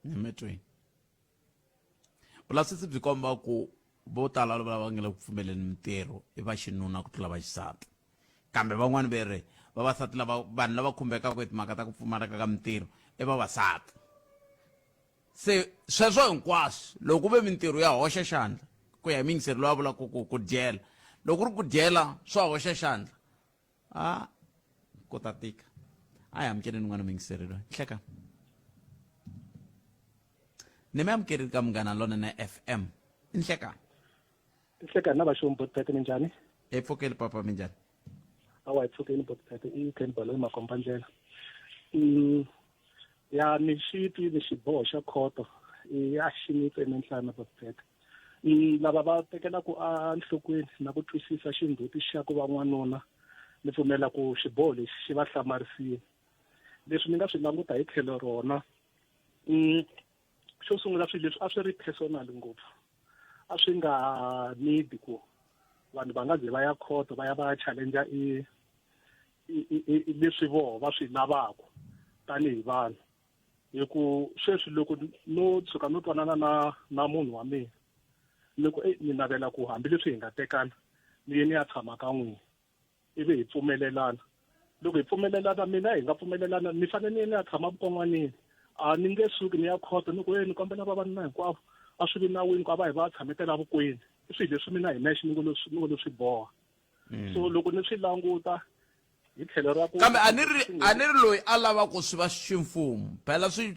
emetweni vulavisisi byi komba ku vo tala lava nga le ku pfumeleni mintirho i va xinuna ku tlula va xisati kambe van'wani ve ri vavasati lava vanhu lava khumbekaka hi timhaka ta ku pfumaleka ka mintirho i vavasati se sweswo hinkwaswo loko ku ve mintirho ya hoxa xandla ku ya hi miyingiseri loyi a vulaka ku ku dyela loko ku ri ku dyela swa hoxa xandla a ku ta tika a hi amukeleni n'wana muyingiseri loyi hleka ni mi amukerile ka munghana lonene fm i nhlekani Nhlekani na vaxomi botpete minjhani? Hi pfukile papa minjhani? Awa hi pfukile botpete i Ken Baloyi Makomba ndlela. Ya ni xi twile xiboho xa khoto ya xi ni tseme nhlana botpete. Lava va tekelaka enhlokweni na ku twisisa xindzhuti xa ku va n'wanuna ni pfumela ku xiboho lexi xi va hlamarisile. Leswi ni nga swi languta hi tlhelo rona xo sungula swilo leswi a swi ri personal ngopfu a swi nga need ku Vanhu va nga ze va ya khoto va ya va ya challenger i i leswi voho va swi lavaka tanihi vanhu. Hi ku sweswi loko no tshuka no twanana na na munhu wa mina ni ku ni navela ku hambileswi hi nga tekana ni ye ni ya tshama ka n'wina ivi hi pfumelelana loko hi pfumelelana mina hi nga pfumelelana ni fanele ni ye ni ya tshama vukon'wanini a ni nge suki ni ya khoto ni ku e ni kombela vavanuna hinkwavo a swi vi nawini ku a va hi va tshametela vukweni i swilo leswi mina hi nexe ni ngo ni ngo swi boha mm. so loko ni swi languta hi tlhelo ra ku kambe a ni ri a ni ri loyi a lava ku swi va ximfumo phela swi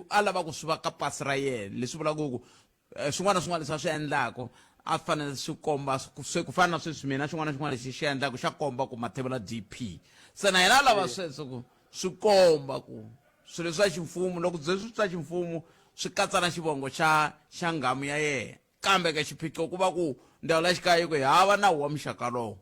a lava ku swi va ka pasi ra yena leswi vulaka ku eh, swin'wana na swin'wana leswi a swi endlaka a fanele swi komba se ku fana na sweswi mina xin'wana na xin'wana lexi xi endlaka xa komba ku mathevula dp se na yena a lava eh. sweswo ku swi komba ku swilo swa ximfumo loko bye swi swa ximfumo swi katsa na xivongo xa xa nghamu ya yena kambe ke xiphiqo ku va ku ndzawulo ya xikaya yi ku hi hava nawu wa muxaka lowo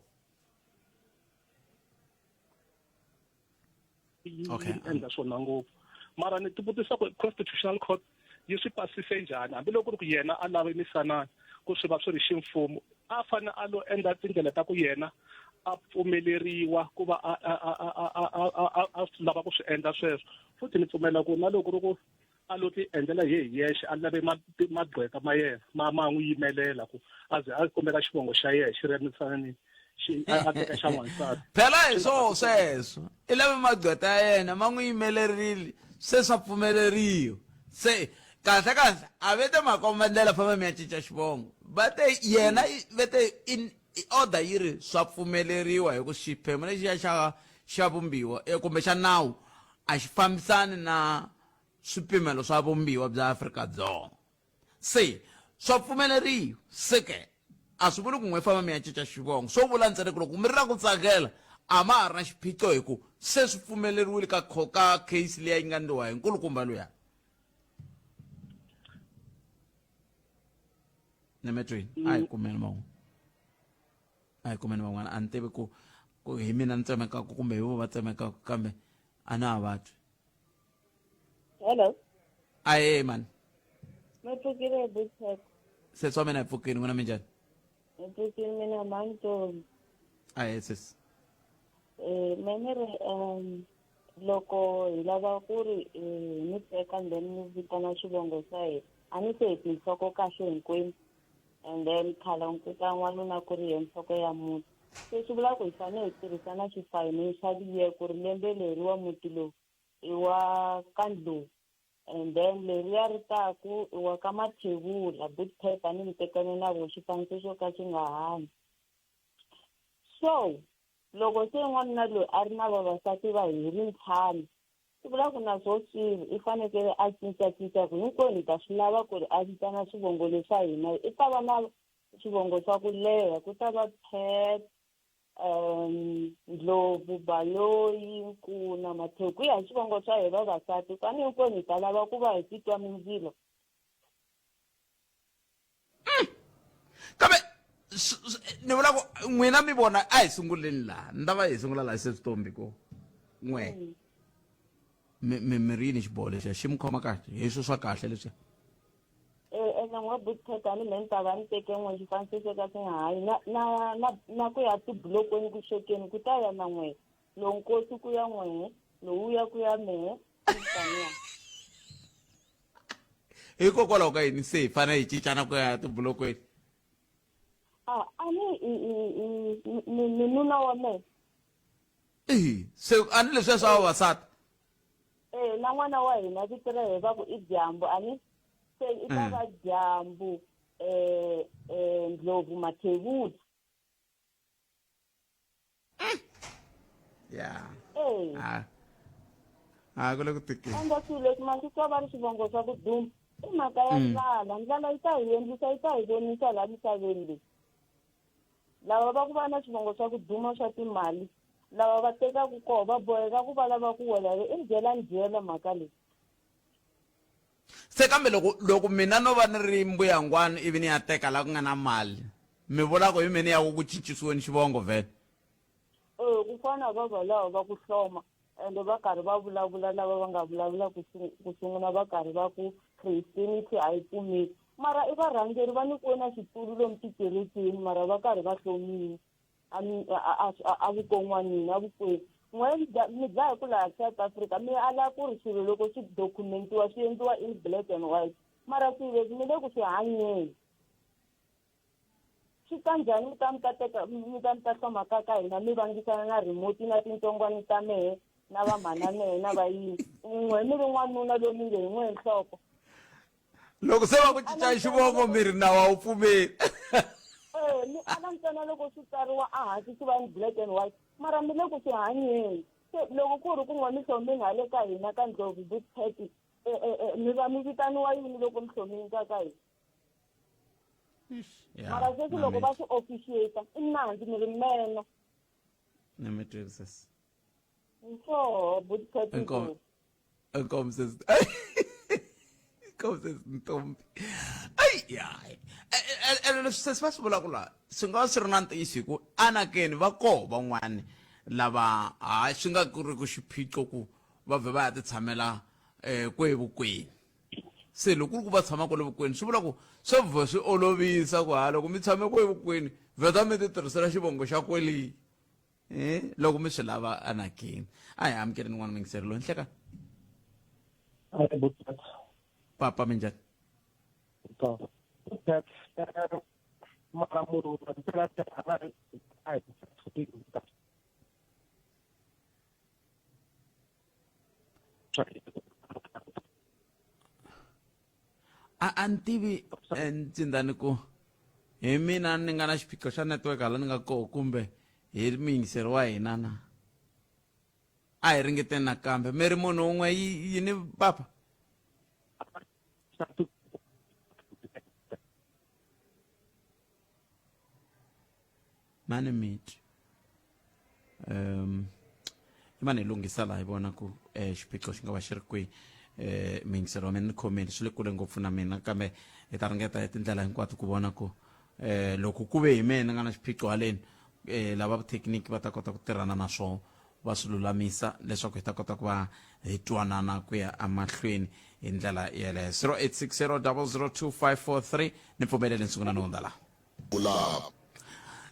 yi okay. endla swona ngopfu mara ni tivutisa ku constitutional court yi swi pasise njhani hambiloko ku ri ku yena a lave misanana ku swi va swi ri ximfumo a fane a lo endla tindlela ta ku yena a pfumeleriwa ku va a a a a a a a lava ku swi endla sweswo futhi ni pfumela ku na loko ri ku a lo ti endlela hi hi yexe a lave magqweta ma yena ma ma n'wi yimelela ku a ze a kombela xivongo xa yena xi ri emisaveni xi a teka xa n'wansati phela hi swoho sweswo i lave magqweta ya yena ma n'wi yimelerile se swa pfumeleriwa se kahle kahle a ve te makomba ndlela famba mi ya cinca xivongo va te yena ve te in order yi ri swa pfumeleriwa hi ku xiphemu lexiya xa xa vumbiwa eh, kumbe xa nawu a xi fambisani na swipimelo swa vumbiwa bya Afrika-Dzonga se swa pfumeleriwa se ke a swi vuli ku n'we famba mi ya cinca xivongo swo vula ntsena ku loko mi ri na ku tsakela a ma ha ri na xiphiqo hi ku se swi pfumeleriwile ka ka case liya yi nga ndliwa hi nkulukumba luya nemetweni a hi kumeni man'wana a hi kumeni van'wana a ni tivi ku ku hi mina ni tsemekaka kumbe hi vo va tsemekaka kambe a na ha va twi Hello. Aye man. Mi pfukile Butchek. Sesi wa mina hi pfukile n'wina minjhani? Hi pfukile mina Mantombi. Aye sesi. Eh me ni ri um loko hi lava ku ri eh, hi mi teka and then mi vitana xivongo xa hina a ni se hi tinhloko kahle hinkwenu and then khale nkuta n'wanuna ku ri ye nhloko ya muti se swi vula ku hi fanele hi tirhisa na xi-financial year ku ri lembe leriwa muti lowu i wa ka Ndlovu and then leriya ri taku i wa ka Mathebula Bootpet a ni mi tekane na vo xifaniso xo ka xi nga hanyi so loko se n'wanuna loyi a ri na vavasati va hi ri ntlhanu swi vula ku na swo swilo i fanekele a cincacinca ku hinkwenu hi ta swi lava ku ri a vitana swivongo leswa hina i ta va na swivongo swa ku leha ku ta va Pet um Ndlovu Baloyi Nkuna Mathewu ku ya hi swivongo swa hi vavasati kwani hinkwenu hi ta lava ku va hi titwa mindzilo kambe ni vula ku n'wina mi vona a hi sunguleni laha ni ta va hi sungula laha se switombi ku n'we mm. mi mi mi ri yini xiboho lexiya xi mi khoma kahle hi swo swa kahle leswiya eh, ene n'we butpheta ni me ni ta va ni teke n'we xifaniso xo ka xi nga hayi na na na na ku ya tibulokweni ku swekeni ku ta ya na n'we lowu nkosi ku ya n'we lowu ya ku ya mehe taniya hikokwalaho ka yini se hi fanele hi cincana ku ya tibulokweni a a ni ni nuna wa mehe ehi se a ni leswiya swa vavasati Eh, na n'wana wa hina vito ra yena va ku i dyambu a ni se i ta va dyambu eh eh ndlovu mathebula ya eh a a ku le ku tikeni endla swilo leswi ma swi twa va ri swivongo swa ku duma i mhaka ya ndlala ndlala yi ta hi endlisa yi ta hi vonisa laha misaveni leyi Lava va ku va na swivongo swa ku duma swa timali, lava va tekaka koho va boheka ku va lava ku wela i byela ni byela mhaka leyi. Se kambe loko loko mina no va ni ri mbuyangwani ivi ni ya teka la ku nga na mali, mi vula ku hi me ni ya ku ku cincisiweni xivongo vhele? E, ku fana va valava va ku hloma ende va karhi va vulavula lava va nga vulavula ku ku sungula va karhi va ku Christianity a yi pfumeli. Mara i varhangeri va nyikiwe na xitulu lomu tikerekeni mara va karhi va hlomiwa a mi a a a a vukon'wanini a vukweni. N'we mi dla mi dlaya hi ku laha South Africa mi ala ku ri swilo loko swi document-iwa swi endliwa in black and white mara swilo leswi mi le ku swi hanyeni. Swi ta njhani mi ta mi ta teka mi ta mi ta hloma ka ka hina mi vangisana na remote na tintsongwani ta mehe na va mhana mehe na va yini n'we mi ri n'wanuna loyi mi nge hi n'we nhloko loko se va ku cinca xivongo mi ri nawu a wu pfumeli eh mi ala ntsena loko swi tsariwa ehansi swi va in black and white mara mi le ku swi hanyeni se loko ku ri ku n'we mi hlomini hale ka hina ka ndlovu bootpet eh, eh, eh, mi va mi vitaniwa yini loko mi hlomini ka ka hina mara sweswi loko va swi officiata i nandzu mi ri mena ni mi twisisa so bootpet inkomu sesi inkomu sesi ntombi ayi ya ene leswi sesi va swi vulaka laha swi nga va swi ri na ntiyiso hi ku anakeni va koho van'wani lava hayi swi nga ku ri ku xiphiqo ku va vhe va ya ti tshamela um kwevukweni se loko ku ri ku va tshama kwale vukweni swi vula ku swi vhe swi olovisa ku ha loko mi tshame kwevukweni vheta mi ti tirhisela xivongo xa kweliyi eh loko mi swi lava anakeni a hi amukeleni n'wana mingiseri loyi nhleka papa minjhani a a ni tivi eh, ntsindani ku hi mina ni nga na xiphiqo xa network hala ni nga koho kumbe hi muyingiseri wa hina na a hi ringeteni nakambe mi ri munhu wun'we yini papa mani mitwi um i mani hi lunghisa laha hi vona ku um xiphiqo xi nga va xi ri kwihi um miyingiselo wa mina ni khomile swi le kule ngopfu na mina kambe hi ta ringeta hi tindlela hinkwato ku vona ku um loko ku ve hi mina ni nga na xiphiqo haleni um lava vuthekiniki va ta kota ku tirhana na swona va swi lulamisa leswaku hi ta kota ku va hi twanana ku ya emahlweni hi ndlela yeleyo 0860 002543 ni pfumeleli ni sungula ni hundza laha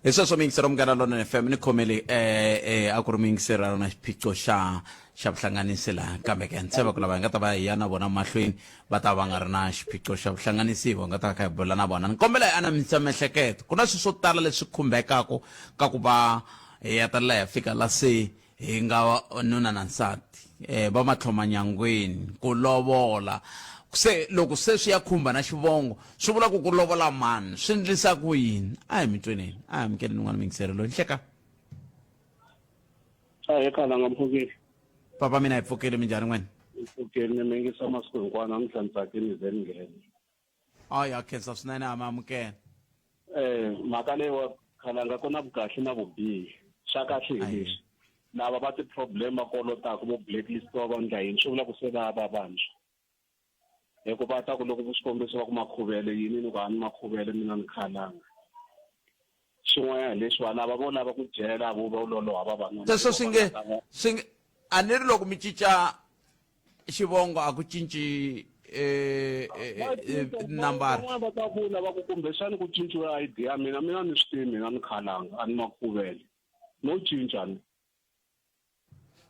hi sweswo muyingiseri wa munghana lonene fm ni khomeli eh, eh, a ku ri muyingiseri a ri na xiphiqo xa xa vuhlanganisi laha kambe ke ni tshemba ku lava hi nga ta va hi ya na vona mahlweni va ta va nga ri na xiphiqo xa vuhlanganisi hi nga ta kha hi bula na vona ni kombela hi anamisa miehleketo ku na swilo swo tala leswi khumbekaka ka ku va hi ya ta la ya fika la se hi nga nuna na nsati eh va matlhomanyangweni ku lovola se loko se swi ya khumba na xivongo swi vula ku ku lovola mani swi ndlisa ku yini a hi mitweneni a hi amukeleni n'wana mingiselo loyi nhleka a hi khalanga mpfukile papa mina hi pfukile minjhani n'wena hi pfukile ni mingisa masiku hinkwawo namuntlha ni tsakini ze ni nghena a ya khensa swinene a mi amukela eh mhaka leyi wa khalanga ku na vukahle na vubihi swa kahle hi leswi lava va ti-problem va kolotaka vo blacklistiwa va ndla yini swi vula ku se va va vantshwa hikuva ta ku loko xikombiso va ku makhuvele yini ni ku a ni makhuvele mina ni khalanga xin'wanyana leswi va lava vo lava ku dyela vo va loloha vavanuna sweswo swi nge swi nge a ni ri loko mi cinca xivongo a ku cinci eh, eh, eh, nambara van'wana va ta vula va ku kumbexani ku cinciwe ID ya mina mina ni swi tivi mina ni khalanga a ni makhuvele no cinca ni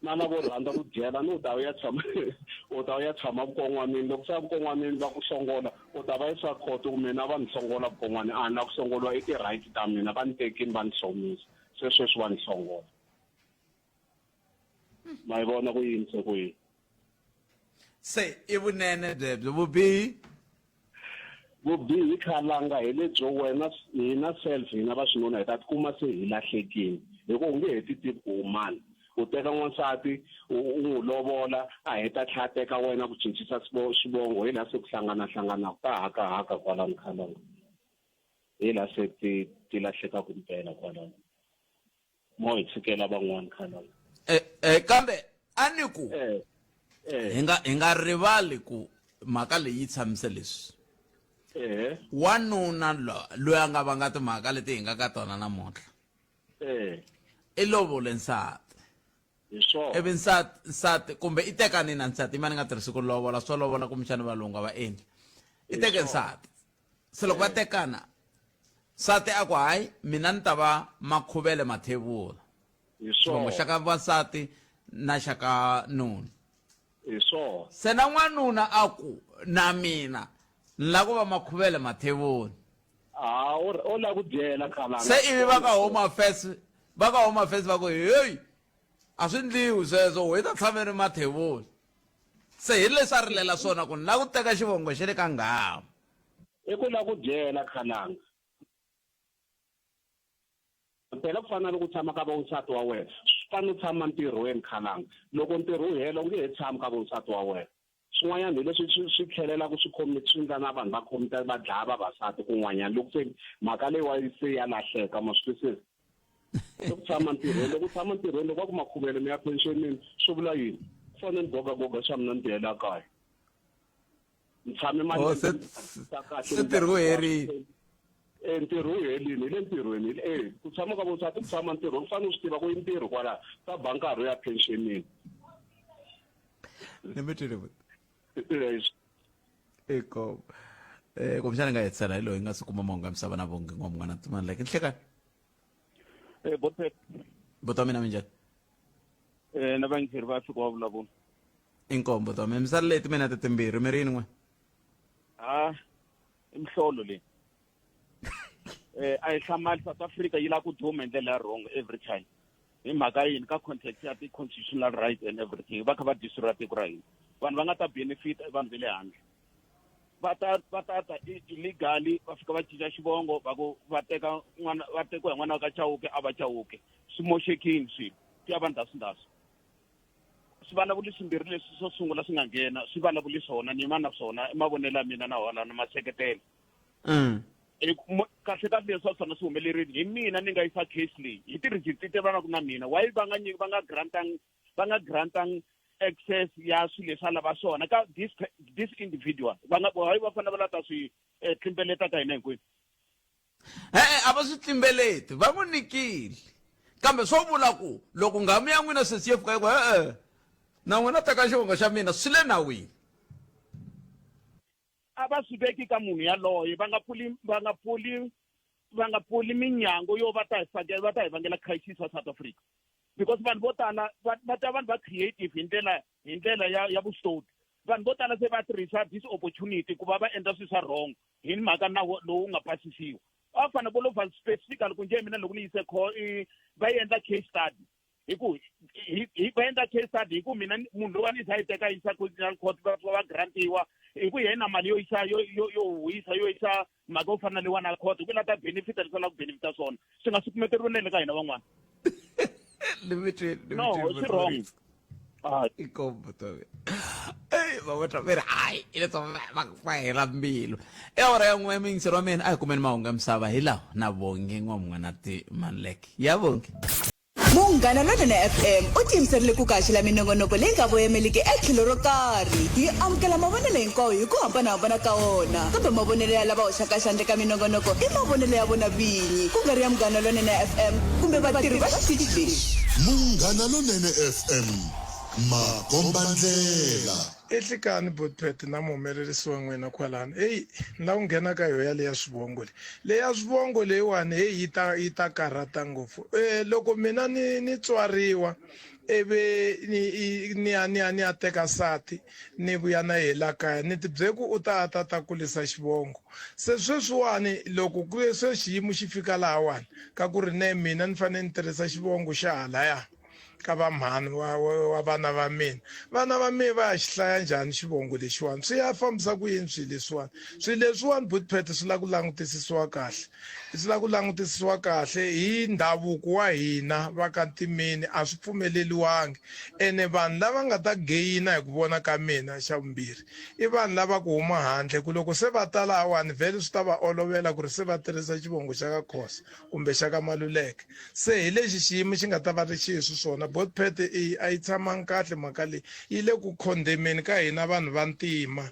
na lavo rhandza ku dyela ni u ta ya tshama u ta ya tshama vukon'wanini loko se vukon'wanini va ku hlongola u ta va yisa khoto ku mina va ni hlongola vukon'wani a ni la ku hlongoliwa i ti-right ta mina va ni tekini va ni hlomisa se sweswi va ni hlongola ma yi vona ku yini se ku yini se i vunene byebyo vubihi vubihi khalanga hi lebyo wena hina self hina va xinuna hi ta tikuma se hi lahlekile hi ku u nge he ti tivi ku u mani u teka n'wansati u n'wi lovola a heta tlhela a teka wena ku cincisa xivongo hi laha se ku hlangana hlanganaka ta haka haka kwalano khalanga hi laha se ti ti lahlekaka mpela kwalano mo hi tshikela van'wana khalanga eh, eh, kambe a ni ku eh, eh. hi nga hi nga rivali ku mhaka leyi yi tshamise leswi eh. wanuna loyi a nga vanga timhaka leti hi nga ka tona namuntlha eh. i lovole nsati ivi nsati nsati kumbe i tekani na nsati ima ni nga tirhisi ku lovola swo lovola kumbexani valungu a va endli i teke nsati Se loko va tekana nsati a ku hayi mina ni ta va Makhuvele Mathebula. Hi Xivongo swona. xa ka vasati na xa ka nuna. Hi swona. Se na n'wanuna a ku na mina ni lava ku va Makhuvele Mathebula. Ha o o lava ku dyela khalanga. Se ivi va ka Home Affairs va ka Home Affairs va ku heyi a swi ndliwi sweswo hi ta tshama ri Mathebula. Se hi leswi a rilela swona ku ni lava ku teka xivongo xa le ka nghamu. I ku lava ku dyela khalanga. Phela ku fana na loko u tshama ka vo nsati wa wena, swi fana u tshama ntirhweni khalanga. Loko ntirho wu hela u nge he tshami ka vo nsati wa wena. Swin'wanyana hi leswi swi swi tlhelelaka swi khomi swi endla na vanhu va khomita va dlaya vavasati kun'wanyana loko se mhaka leyiwa se ya lahleka ma swi twisisa. I ku tshama ntirhweni loko u tshama ntirhweni loko va ku makhuvele mi ya pensionini swi vula yini? Ku fanele ni gogagoga xa mina ni tiyela kaya. Ni tshame Oh, malembe se ni tsakisa kahle se ntirho wu herile. E ntirho wu helini hi le ntirhweni hi e ku tshama ka vosati ku tshama ntirho u fanele u swi tiva ku i ntirho kwalaho ta ba nkarhi u ya pensionini. Ni mi twile buti. Eh, Inkomu. Eh kumbexana nga hetisela hi loyi nga si kuma mahungu ya misava na vonge n'wa munghana timani like nhlekani. Eh Botpet. Buti wa mina minjhani? Eh na vayingiseri va Afrika wa vulavula. Inkomu buti wa mina misala leti mina ti timbirhi mi ri yini n'we? Ah i mihlolo leyi. Eh a hi hlamali South Africa yi lava ku duma hi ndlela ya wrong every time. Hi mhaka yini ka context ya ti-constitutional rights and everything va kha va destroy tiko ra hina. Vanhu va nga ta benefit i vanhu va le handle. Va ta va ta ta illegally va fika va cinca xivongo va ku va teka n'wana va tekiwa hi n'wana wa ka Chauke a va Chauke. Swi moxekile swilo. Swi ya va ndhasundhasu. Swivulavuli swimbirhi leswi swo sungula swi nga nghena swi vulavuli swona ni yima na swona i mavonelo ya mina na wona na ma seketela. Kahle kahle leswi swa swona swi humelerile hi mina ni nga yisa case leyi hi ti-reasons ti tivanaka na mina why va nga nyiki va nga grantang va nga grantang access ya swilo leswi a lava swona ka this this individual va nga why va fanele va la ta swi eh, tlimbeleta ka hina hinkwenu. E-e a va swi tlimbeleti va n'wi nyikile kambe swo vula ku loko nghamu ya n'wina sesi yo fika yi ku e-e na n'wina teka xivongo xa mina swi le nawini. A va swi veki ka munhu yaloye va nga pfuli va nga pfuli va nga pfuli minyango yo va ta hi fakela va ta hi vangela crisis wa South Africa because vanhu vo tala va va ta vanhu va creative hi ndlela hi ndlela ya ya vuswikoti vanhu vo tala se va tirhisa this opportunity ku va va endla swilo swa wrong hi mhaka nawu lowu nga pasisiwa a va fanele vo lova specifically ku njhe mina loko ni yise kho va endla case study hi ku hi va endla case study hi ku mina munhu loyi a ni za yi teka yisa constitutional court va va grantiwa hi ku yena mali yo yisa yo yo yo huhisa yo yisa mhaka yo fana na leyiwani a court hi ku la ta benefita leswi a lava ku benefita swona swi nga sukumeteriwi na le ka hina van'wana. No, swi wrong. Inkomu tobe. Ey, va vona hayi hileswaku va va hela mbilu. I awara ya n'we muyingiseri wa mina a hi kumeni mahungu ya misava hi lawa na Bongi N'wamun'wanati Manlek. Ya Bongi. Munghana Lonene FM u tiyimiserile ku ku haxela minongonoko leyi nga voyemeliki etlhelo ro karhi. Hi amukela mavonelo hinkwawo hi ku hambana-hambana ka wona, kambe mavonelo ya lava hoxaka xandla eka minongonoko i mavonelo ya vona vinyi, ku nga ri ya Munghana Lonene FM kumbe vatirhi va xitichi lexi. Munghana Lonene FM, makombandlela. Ehlikani Botpet na muhumelerisi wa n'wina kwalano. Heyi ni lava ku nghena ka yoho yaleya swivongo leyi. Leya swivongo leyiwani heyi yi ta yi ta karhata ngopfu. Loko mina ni ni tswariwa ivi ni ni ya ni ya ni ya teka nsati ni vuya na yehe la kaya ni ti byele ku u ta ta ta kulisa xivongo. Se sweswiwani loko ku se xiyimo xi fika lahawani ka ku ri ne mina ni fanele ni tirhisa xivongo xa halaya ka va mhani wa, wa, wa vana va mina vana va mina va ya xi hlaya njhani xivongo lexiwani swi ya fambisa ku yini swilo leswiwani swilo leswiwani butpet swi lava ku langutisisiwa kahle swi lava ku langutisisiwa kahle hi ndhavuko wa hina va ka ntimeni a swi pfumeleliwangi ene vanhu lava nga ta geyina hi ku vona ka mina xa vumbirhi i vanhu lava ku huma handle ku loko se va ta lahawani vhele swi ta va olovela ku ri se va tirhisa xivongo xa ka Khosa kumbe xa ka Maluleke. Se hi lexi xiyimo xi nga ta va ri xi swona. Botpet i a yi tshamangi kahle mhaka leyi. Yi le ku khondemeni ka hina vanhu va ntima.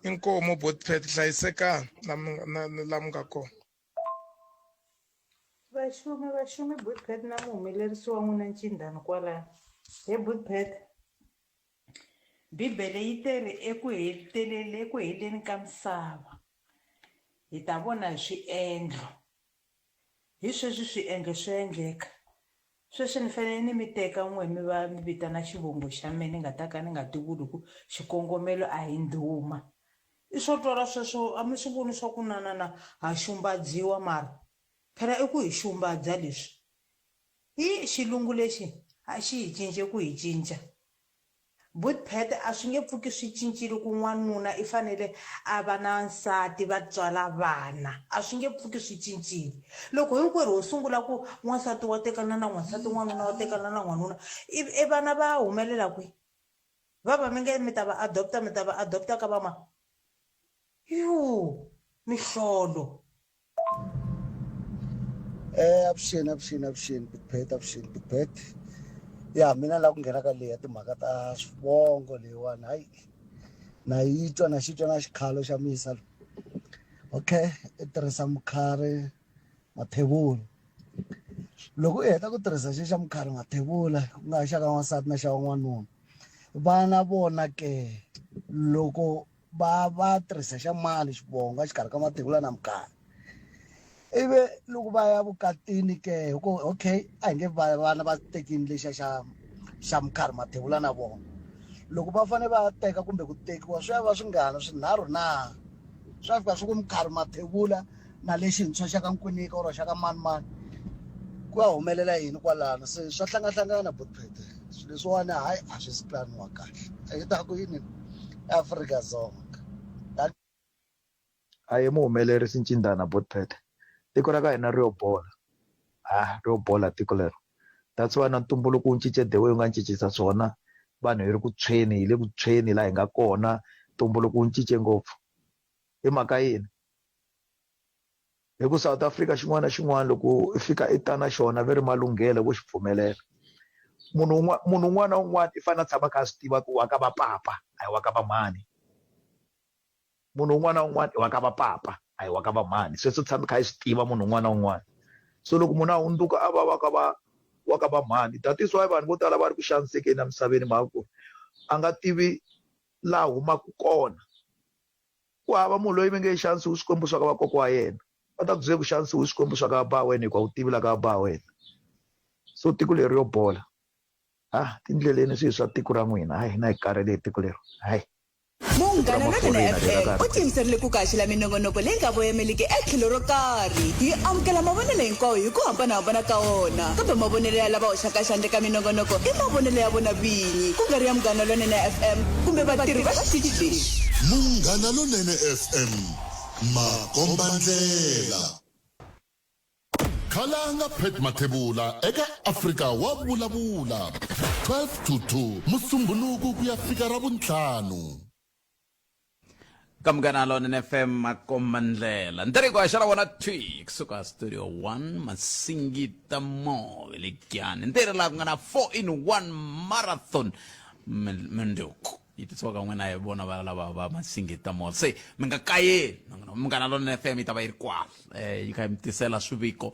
Inkomu Botpet hlayisekani la mi na la mi nga kona. Vaxumi vaxumi Botpet na muhumelerisi wa n'wina Ncindani kwalano. He Botpet Bibele yi te ri eku hetelele eku heleni ka misava. Hi ta vona hi swiendlo. Hi sweswi swiendlo swi endleka. Sweswi ni fanele ni mi teka n'we mi va mi vitana xivongo xa me ni nga ta ka ni nga ti vuli ku xikongomelo a hi ndhuma. I swo twala sweswo a mi swi voni swa ku na na na ha xumbadziwa mara? Phela i ku hi xumbadza leswi. Hi xilungu lexi a xi hi cince ku hi cinca. But Pat a swi nge pfuki swi cincile ku n'wanuna i fanele a va na nsati va tswala vana. A swi nge pfuki swi cincile. Loko hinkwerhu ho sungula ku n'wansati wa tekana na n'wansati n'wanuna wa tekana na n'wanuna ivi e vana va humelela kwi? Va va mi nge mi ta va adopta mi ta va adopta ka va mani? Yuu! Mihlolo. Eh avuxeni avuxeni avuxeni Big Pat avuxeni Big Pat ya mina la ku nghena ka leyi ya timhaka ta swivongo leyiwani hayi na yi twa na xi twa na xikhalo xa misa okay i tirhisa mukhari mathebula loko u heta ku tirhisa xi xa mukhari mathebula ku nga xa ka n'wansati na xa n'wanuna vana vona ke loko va va tirhisa xa mani xivongo exikarhi ka mathebula na mukhari ivi loko va ya vukatini ke hi ku okay a hi nge va vana va tekini lexiya xa xa mukhari mathebula na vona loko va fane va teka kumbe ku tekiwa swi ya va swingani swinharhu na swa fika swi ku mukhari mathebula na lexintshwa xa ka Nkwinika or xa ka manimani ku ya humelela yini kwalano se swa hlangahlangana botphete swilo leswiwani hayi a swi si planiwa kahle yi ta ku yini Afrika-Dzonga A hi muhumelerisi ncindana botphete tiko ra ka hina ri yo bola ha ri yo bola tiko lero that's why na ntumbuluko wu cince the way wu nga cincisa swona vanhu hi ri ku tshweni hi le ku tshweni laha hi nga kona ntumbuluko wu cince ngopfu hi mhaka yini hi ku South Africa xin'wana na xin'wana loko i fika i ta na xona ve ri malunghelo vo xi pfumelela munhu un'wana munhu un'wana na un'wana i fanele a tshama a kha a swi tiva ku wa ka va papa a hi wa ka va mhani munhu un'wana na un'wana i wa ka va papa a hi wa ka va mhani sweswo tshami kha i swi tiva munhu un'wana na un'wana so loko munhu a hundzuka a va wa ka va wa ka va mhani that is why vanhu vo tala va ri ku xanisekeni emisaveni mhaka ku a nga tivi laha humaka kona Ku hava munhu loyi mi nge xanisiwi swikwembu swa ka vakokwa wa yena. Va ta ku byela ku xanisiwi swikwembu swa ka ba wena hikuva a wu tivi la ka ba wena. So tiko leri yo bola. Ha tindleleni swihi swa tiko ra n'wina. Hayi hina hi karhele hi tiko leri. Hayi. Munghana Lonene FM u tiyimiserile ku kaxela minongonoko leyi nga voyameliki etlhelo ro karhi. Hi amukela mavonelo hinkwawo hi ku hambanahambana ka wona, kambe mavonelo ya lava hoxaka xandla eka minongonoko i mavonelo ya vona vinyi, ku nga ri ya Munghana Lonene FM kumbe vatirhi va xitichi lexi. Munghana Lonene FM, makombandlela. Khalanga Pat Mathebula eka Afrika wa Vulavula, 12 to 2 Musumbhunuku ku ya fika Ravuntlhanu. Ka Munghana Lonene FM makombandlela. Ntirhiko a xana wona thwi kusuka studio 1 Masingita Mall le Giyani. Ntirho laha ku nga na 4 in 1 marathon mundzuku. Yi tisiwaka n'wina hi vona va lava va Masingita Mall. Se mi nga kayeli Munghana Lonene FM yi ta va yi ri kwala yi kha yi mi tisela swiviko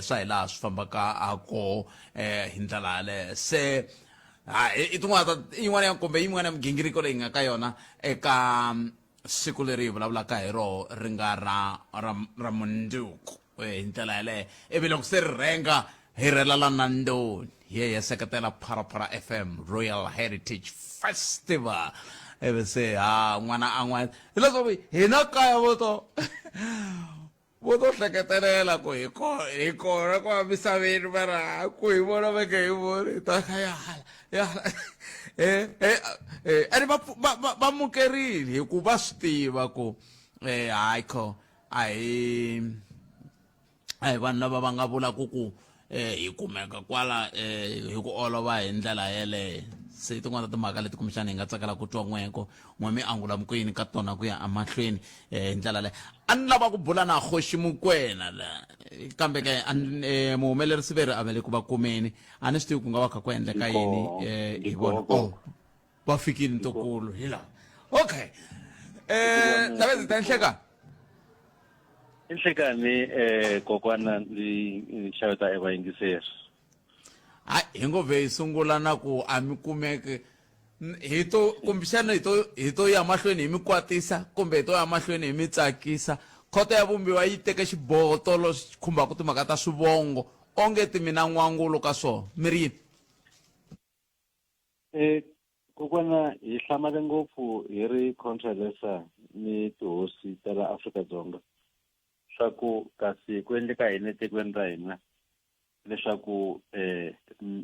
swa hi laha swi fambaka ha koho hi ndlela yaleyo. Se ha i tin'wana ta yin'wana ya kumbe yin'wana ya migingiriko leyi nga ka yona eka siku leri hi vulavulaka hi roho ri nga ra ra ra mundzuku hi ndlela yaleyo ivi loko se ri rhenga hi rhelela na ndoni hi ye hi ya seketela Pharapara FM Royal Heritage Festival ivi se ha n'wana a n'wana hileswaku hina kaya vo to vo to hleketelela ku hi kona hi kona kwa misaveni mara ku hi vona va nge hi voni hi ta kha ya hala ya hala eh eh eh ene va va va mukerile hi ku va swi tiva ku eh hayi kho a hi a hi vanhu lava va nga vulaka ku eh hi kumeka kwala eh hi ku olova hi ndlela yeleyo se tin'wana ta timhaka leti kumbexana hi nga tsakela ku twa n'weko n'we mi angula mukuyini ka tona ku ya emahlweni eh hi ndlela leyo a ni lava ku bula na Kgoši Mokwena la kambe ke eh, muhumelerisi ve ri a va le ku va kumeni a ni swi tivi ku nga va kha ku endleka yini eh hi vona oh va fikile ntukulu hi laha okay eh ndabezi ta nhleka Inhlekani eh kokwana ndzi xaveta evayingiseri. Hayi hi ngo vhe hi sungula na ku a mi kumeki hi to kumbexana hi to hi to ya mahlweni hi mi kwatisa kumbe hi to ya mahlweni hi mi tsakisa. Khoto ya Vumbiwa yi teke xiboho tolo xi khumbaka timhaka ta swivongo onge ti mi na n'wangulo ka swona. Mi ri yini? E, kokwana hi hlamale ngopfu hi ri Contralesa ni tihosi ta la Afrika-Dzonga swa ku kasi ku endleka yini etikweni ra hina leswaku eh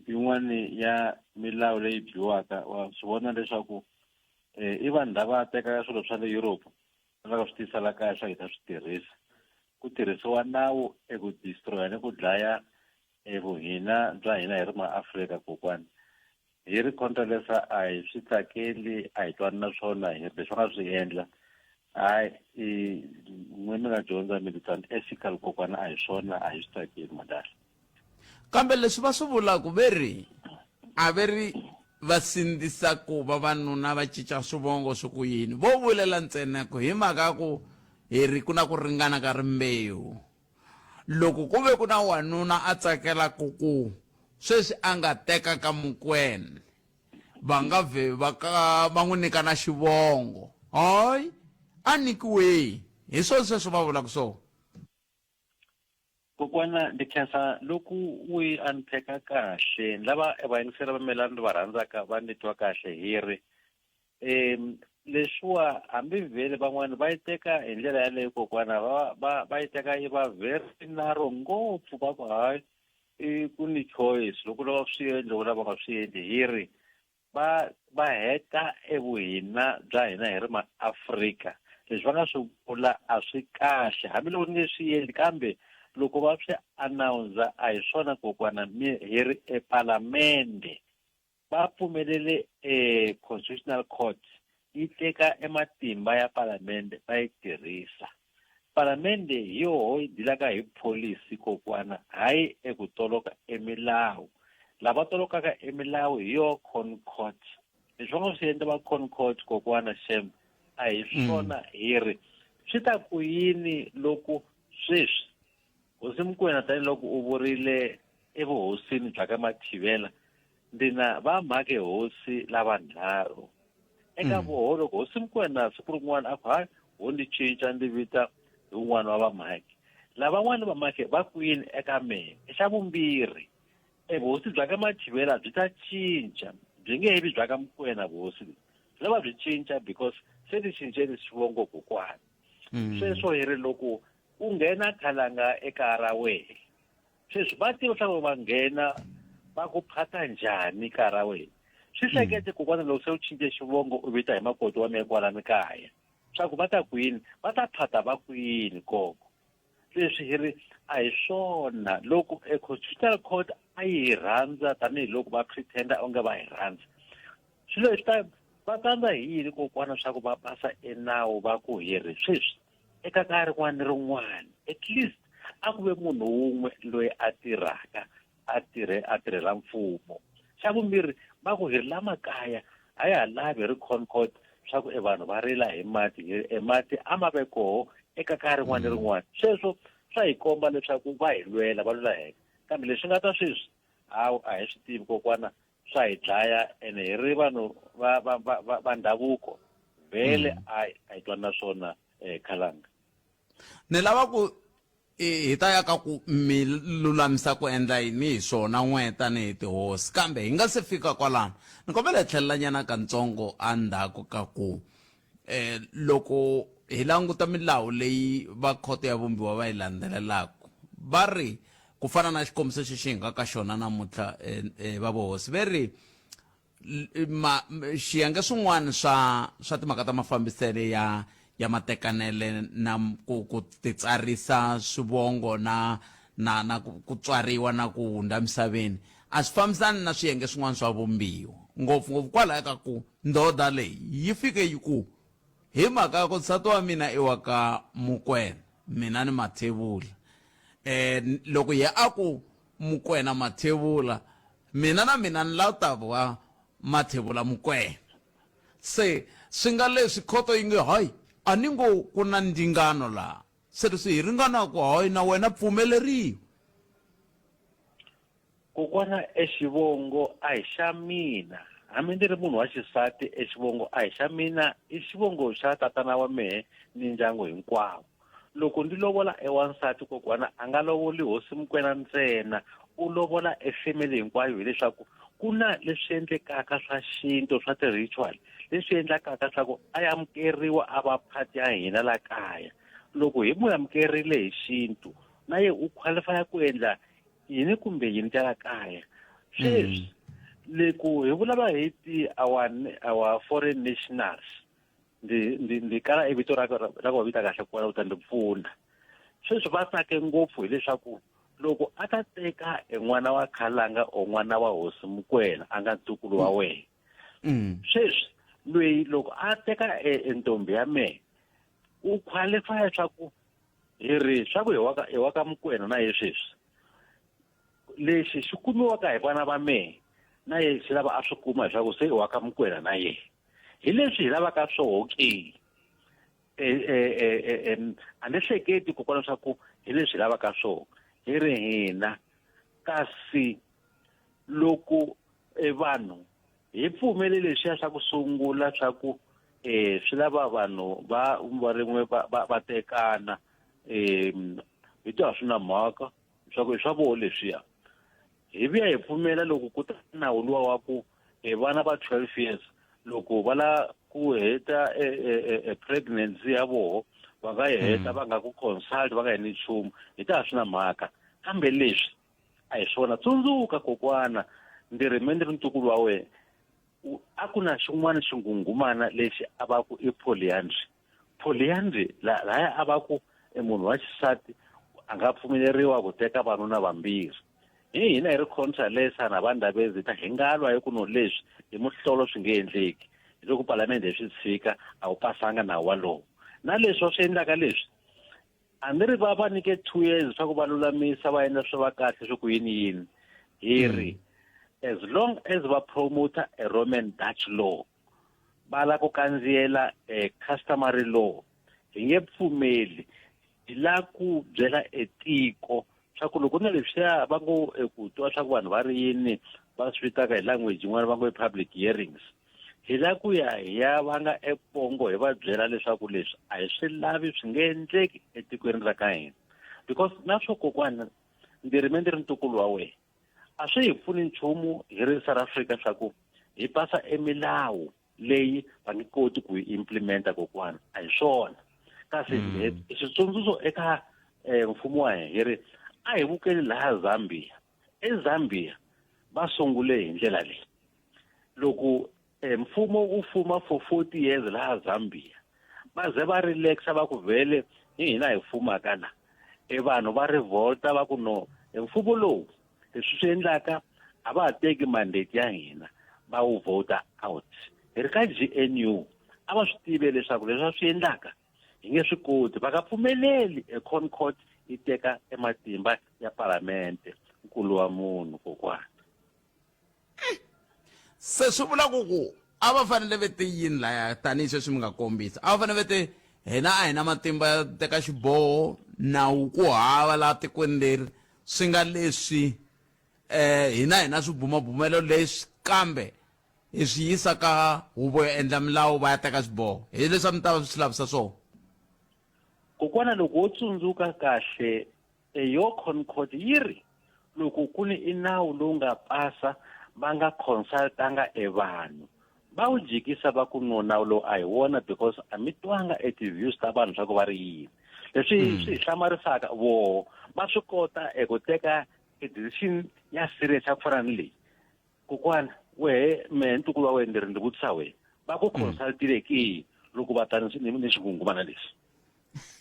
yin'wani ya milawu leyi dyiwaka wa swi vona leswaku eh i vanhu lava tekaka swilo swa le Europe va lava swi tisa la kaya swa hi ta swi tirhisa ku tirhisiwa nawu eku destroya ni ku dlaya evuhina bya hina hi ri maAfrika kokwani hi ri Contralesa a hi swi tsakeli a hi twani na swona hi ri leswi va nga swi endla hayi i n'we mi nga dyondza mi ti ethical kokwana a hi swona a hi swi tsakeli madala kambe leswi va swi vulaka ve ri a ve ri va sindzisa ku vavanuna va cinca swivongo swi ku yini vo vulela ntsena ku hi mhaka ku hi ri ku na ku ringana ka rimbewu Loko ku ve ku na wanuna a tsakelaka ku sweswi a nga teka ka Mukwena, va nga vhe va ka va n'wi nyika na xivongo. Hayi, a nyikiwe. Hi swona sweswo va vulaka swona. Kokwana ndzi khensa loko u yi unpack-a kahle. Ni lava vayingiseri va mina lava ndzi va rhandzaka va ni twa kahle hi ri um leswiwa hambi vhele van'wani va yi teka hi ndlela yaleyo kokwana va va va yi teka yi va very narrow ngopfu va ku hayi i ku ni choice loko u lava swi endla u lava nga swi endli hi ri va va heta evuhina bya hina hi ri maAfrika leswi va nga swi vula a swi kahle hambiloko ni nge swi endli kambe loko va swi announce a hi swona kokwana mi hi ri epalamende va pfumelele e constitutional court yi teka ematimba ya palamende va yi tirhisa palamende hi yoho yi dilaka hi policy kokwana hayi eku toloka emilawu lava tolokaka emilawu hi yo concourt leswi va nga swi endla va concourt kokwana shem a hi swona hi ri swi ta ku yini loko sweswi Hosi Mokoena tanihiloko u vurile evuhosini bya ka Mathivela ndzi na va mhake hosi lavanharhu eka voho loko hosi Mokoena siku rin'wana a ku hayi ho ndzi cinca ndzi vita hi wun'wana wa vamhake lavan'wana vamhake va kwini eka mehe xa vumbirhi evuhosi bya ka Mathivela byi ta cinca byi nge he vi bya ka Mokoena vuhosi lebyi byi lava byi cinca because se ti cincele xivongo kokwana sweswo hi ri loko u nghena khalanga ekaya ra wehe sweswi va tiva leswaku va nghena va ku phata njhani kaya ra wena swi hlekete kokwana loko se u cince xivongo u vita hi makoti wa mehe kwalani kaya swa ku va ta kwini va ta phata va kwini koko leswi hi ri a hi swona loko e constitutional court a yi hi rhandza tanihiloko va pretenda onge va hi rhandza swilo leswi ta va tsandza hi yini kokwana swa ku va pasa enawu va ku hi ri sweswi eka kaya rin'wana ni rin'wana at least a ku ve munhu wun'we loyi a tirhaka a tirhe a tirhela mfumo xa vumbirhi va ku hi ri la makaya a ya ha lavi ri concord swa ku e vanhu va rila hi mati e mati a ma ve koho eka kaya rin'wana ni rin'wana sweswo swa hi komba leswaku va hi lwela va lwela hina kambe leswi nga ta sweswi hawu a hi swi tivi kokwana swa hi dlaya ene hi ri vanhu va va va va, va ndhavuko vhele a a hi twani na swona eh, khalanga ni lava ku hi ta ya ka ku mi lulamisa ku endla yini hi swona n'we tanihi tihosi kambe hi nga se fika kwalano ni kombela hi tlhelelanyana kantsongo endzhaku ka ku eh loko hi languta milawu leyi va khoto ya vumbiwa va yi landzelelaka va ri ku fana na xikombiso xexi hi nga ka xona namuntlha eh, eh, va vuhosi ve ri ma xiyenge swin'wana swa swa timhaka ta mafambisele ya ya matekanele na ku ku titsarisa swivongo na na na ku, ku tswariwa na ku hundza misaveni a swi fambisani na swiyenge swin'wana swa vumbiwa ngopfungopfu kwalaya ka ku ndoda leyi yi fike yi ku hi mhaka ya ku nsati wa mina i wa ka Mukwena mina ni Mathebula eh loko ye a ku Mukwena Mathebula mina na mina ni lava ta va Mathebula Mukwena se swi nga leswi khoto yi nge hayi a ni ngo ku na ndzingano laha se leswi hi ringanaku hayi na wena pfumeleriwa Kokwana exivongo a hi xa mina hambi ndzi ri munhu wa xisati exivongo a hi xa mina i xivongo xa tatana wa mehe ni ndyangu hinkwawo. Loko ndi lovola e wansati kokwana a nga lovoli hosi Mokoena ntsena, u lovola e family hinkwayo hileswaku ku na leswi endlekaka swa xintu swa ti-ritual leswi endlakaka swa ku a amukeriwa a va part ya hina la kaya. Loko hi n'wi amukerile hi xintu na ye u qualify ku endla yini kumbe yini ta la kaya. Sweswi loko hi vulavula hi ti our foreign nationals, ndzi ndzi ndzi kala e vito ra ra ku va vita kahle kwala u ta ndzi pfuna. Sweswi va tsake ngopfu hileswaku loko a ta teka e n'wana wa Khalanga or n'wana wa hosi Mokoena a nga ntukulu wa wena. Sweswi loyi loko a teka e ntombi ya mehe u qualify swa ku hi ri swa ku hi wa ka hi wa ka Mokoena na ye sweswi. Lexi xi kumiwaka hi vana va mehe na ye xi lava a swi kuma leswaku se i wa ka Mokoena na ye. Hi leswi hi lavaka swoho ke? A ni hleketi kokwana swa ku hi leswi hi lavaka swoho hi ri hina, kasi loko vanhu hi pfumele leswiya swa ku sungula swa ku swi lava vanhu va va rin'we va tekana, hi twa swi na mhaka swa ku i swa voho leswiya. Hi vuya hi pfumela loko ku ta nawu luwa wa ku vana va 12 years loko va la ku heta pregnancy ya voho va nga yi heta va nga ku consult va nga yi ni nchumu, hi ta swi na mhaka. Kambe leswi a hi swona. Tsundzuka kokwana, ndzi ri me ndzi ri ntukulu wa wena, a ku na xin'wana xinghunghumana lexi a va ku i polyandry. Polyandry lahaya a va ku i munhu wa xisati a nga pfumeleriwa ku teka vanuna vambirhi. Hi hina hi ri Contralesa na va Ndabezitha hi nga lwa hi ku no leswi i muhlolo swi nge endleki. Hi loko palamende yi swi tshika a wu pasanga nawu walowo. Na leswi va swi endlaka leswi a ni ri va va nyike 2 years swa ku va lulamisa va endla swi va kahle swi ku yini yini. Hi ri as long as va promoter a Roman Dutch law, va la ku kandziyela a customary law, hi nge pfumeli. Hi la ku byela etiko swa ku loko na leswiya va ngo ku twa swa ku vanhu va ri yini va swi vitaka hi language yin'wana va ngo i public hearings, hi la ku ya hi ya va nga epongo hi va byela leswaku leswi a hi swi lavi, swi nge endleki etikweni ra ka hina. Because na swo kokwana ndzi ri me ndzi ri ntukulu wa wena, a swi hi pfuni nchumu hi ri South Africa swa ku hi pasa emilawu leyi va nge koti ku yi implementa kokwana, a hi swona. Kasi xitsundzuxo eka mfumo wa hina hi ri a hi vukeli laha Zambia. EZambia va sungule hi ndlela leyi. Loko mfumo wu fuma for 40 years laha Zambia, va ze va relaxa va ku vhele hi hina hi fumaka la. Vanhu va revolta va ku no, mfumo lowu leswi swi endlaka a va ha teki mandate ya hina, va wu vote out. Hi ri ka GNU a va swi tive leswaku leswi va swi endlaka hi nge swi koti, va nga pfumeleli e ConCourt yi teka e matimba ya palamende nkulu wa munhu kokwana. Se swi vula ku ku a va fanele ve ti yini laya tanihi sweswi mi nga kombisa, a va fanele ve ti hina a hi na matimba ya teka xiboho, nawu ku hava laha tikweni leri, swi nga leswi hina hi na swibumabumelo leswi kambe hi swi yisa ka huvo yo endla milawu va ya teka xiboho, hi leswi a mi ta va swi lavisa swona. Kokwana loko wo tsundzuka kahle yo ConCourt yi ri loko ku ni i nawu lowu nga pasa va nga consultanga e vanhu, va wu jikisa va ku no nawu lowu a hi wona because a mi twanga e ti-views ta vanhu swa ku va ri yini. Leswi swi hi hlamarisaka voho va swi kota eku teka e decision ya serious ya ku fana ni leyi. Kokwana wehe mehe ntukulu wa wena ndzi ri ndzi vutisa wena, va ku consultile ke loko va ta ni xinghunghumana lexi?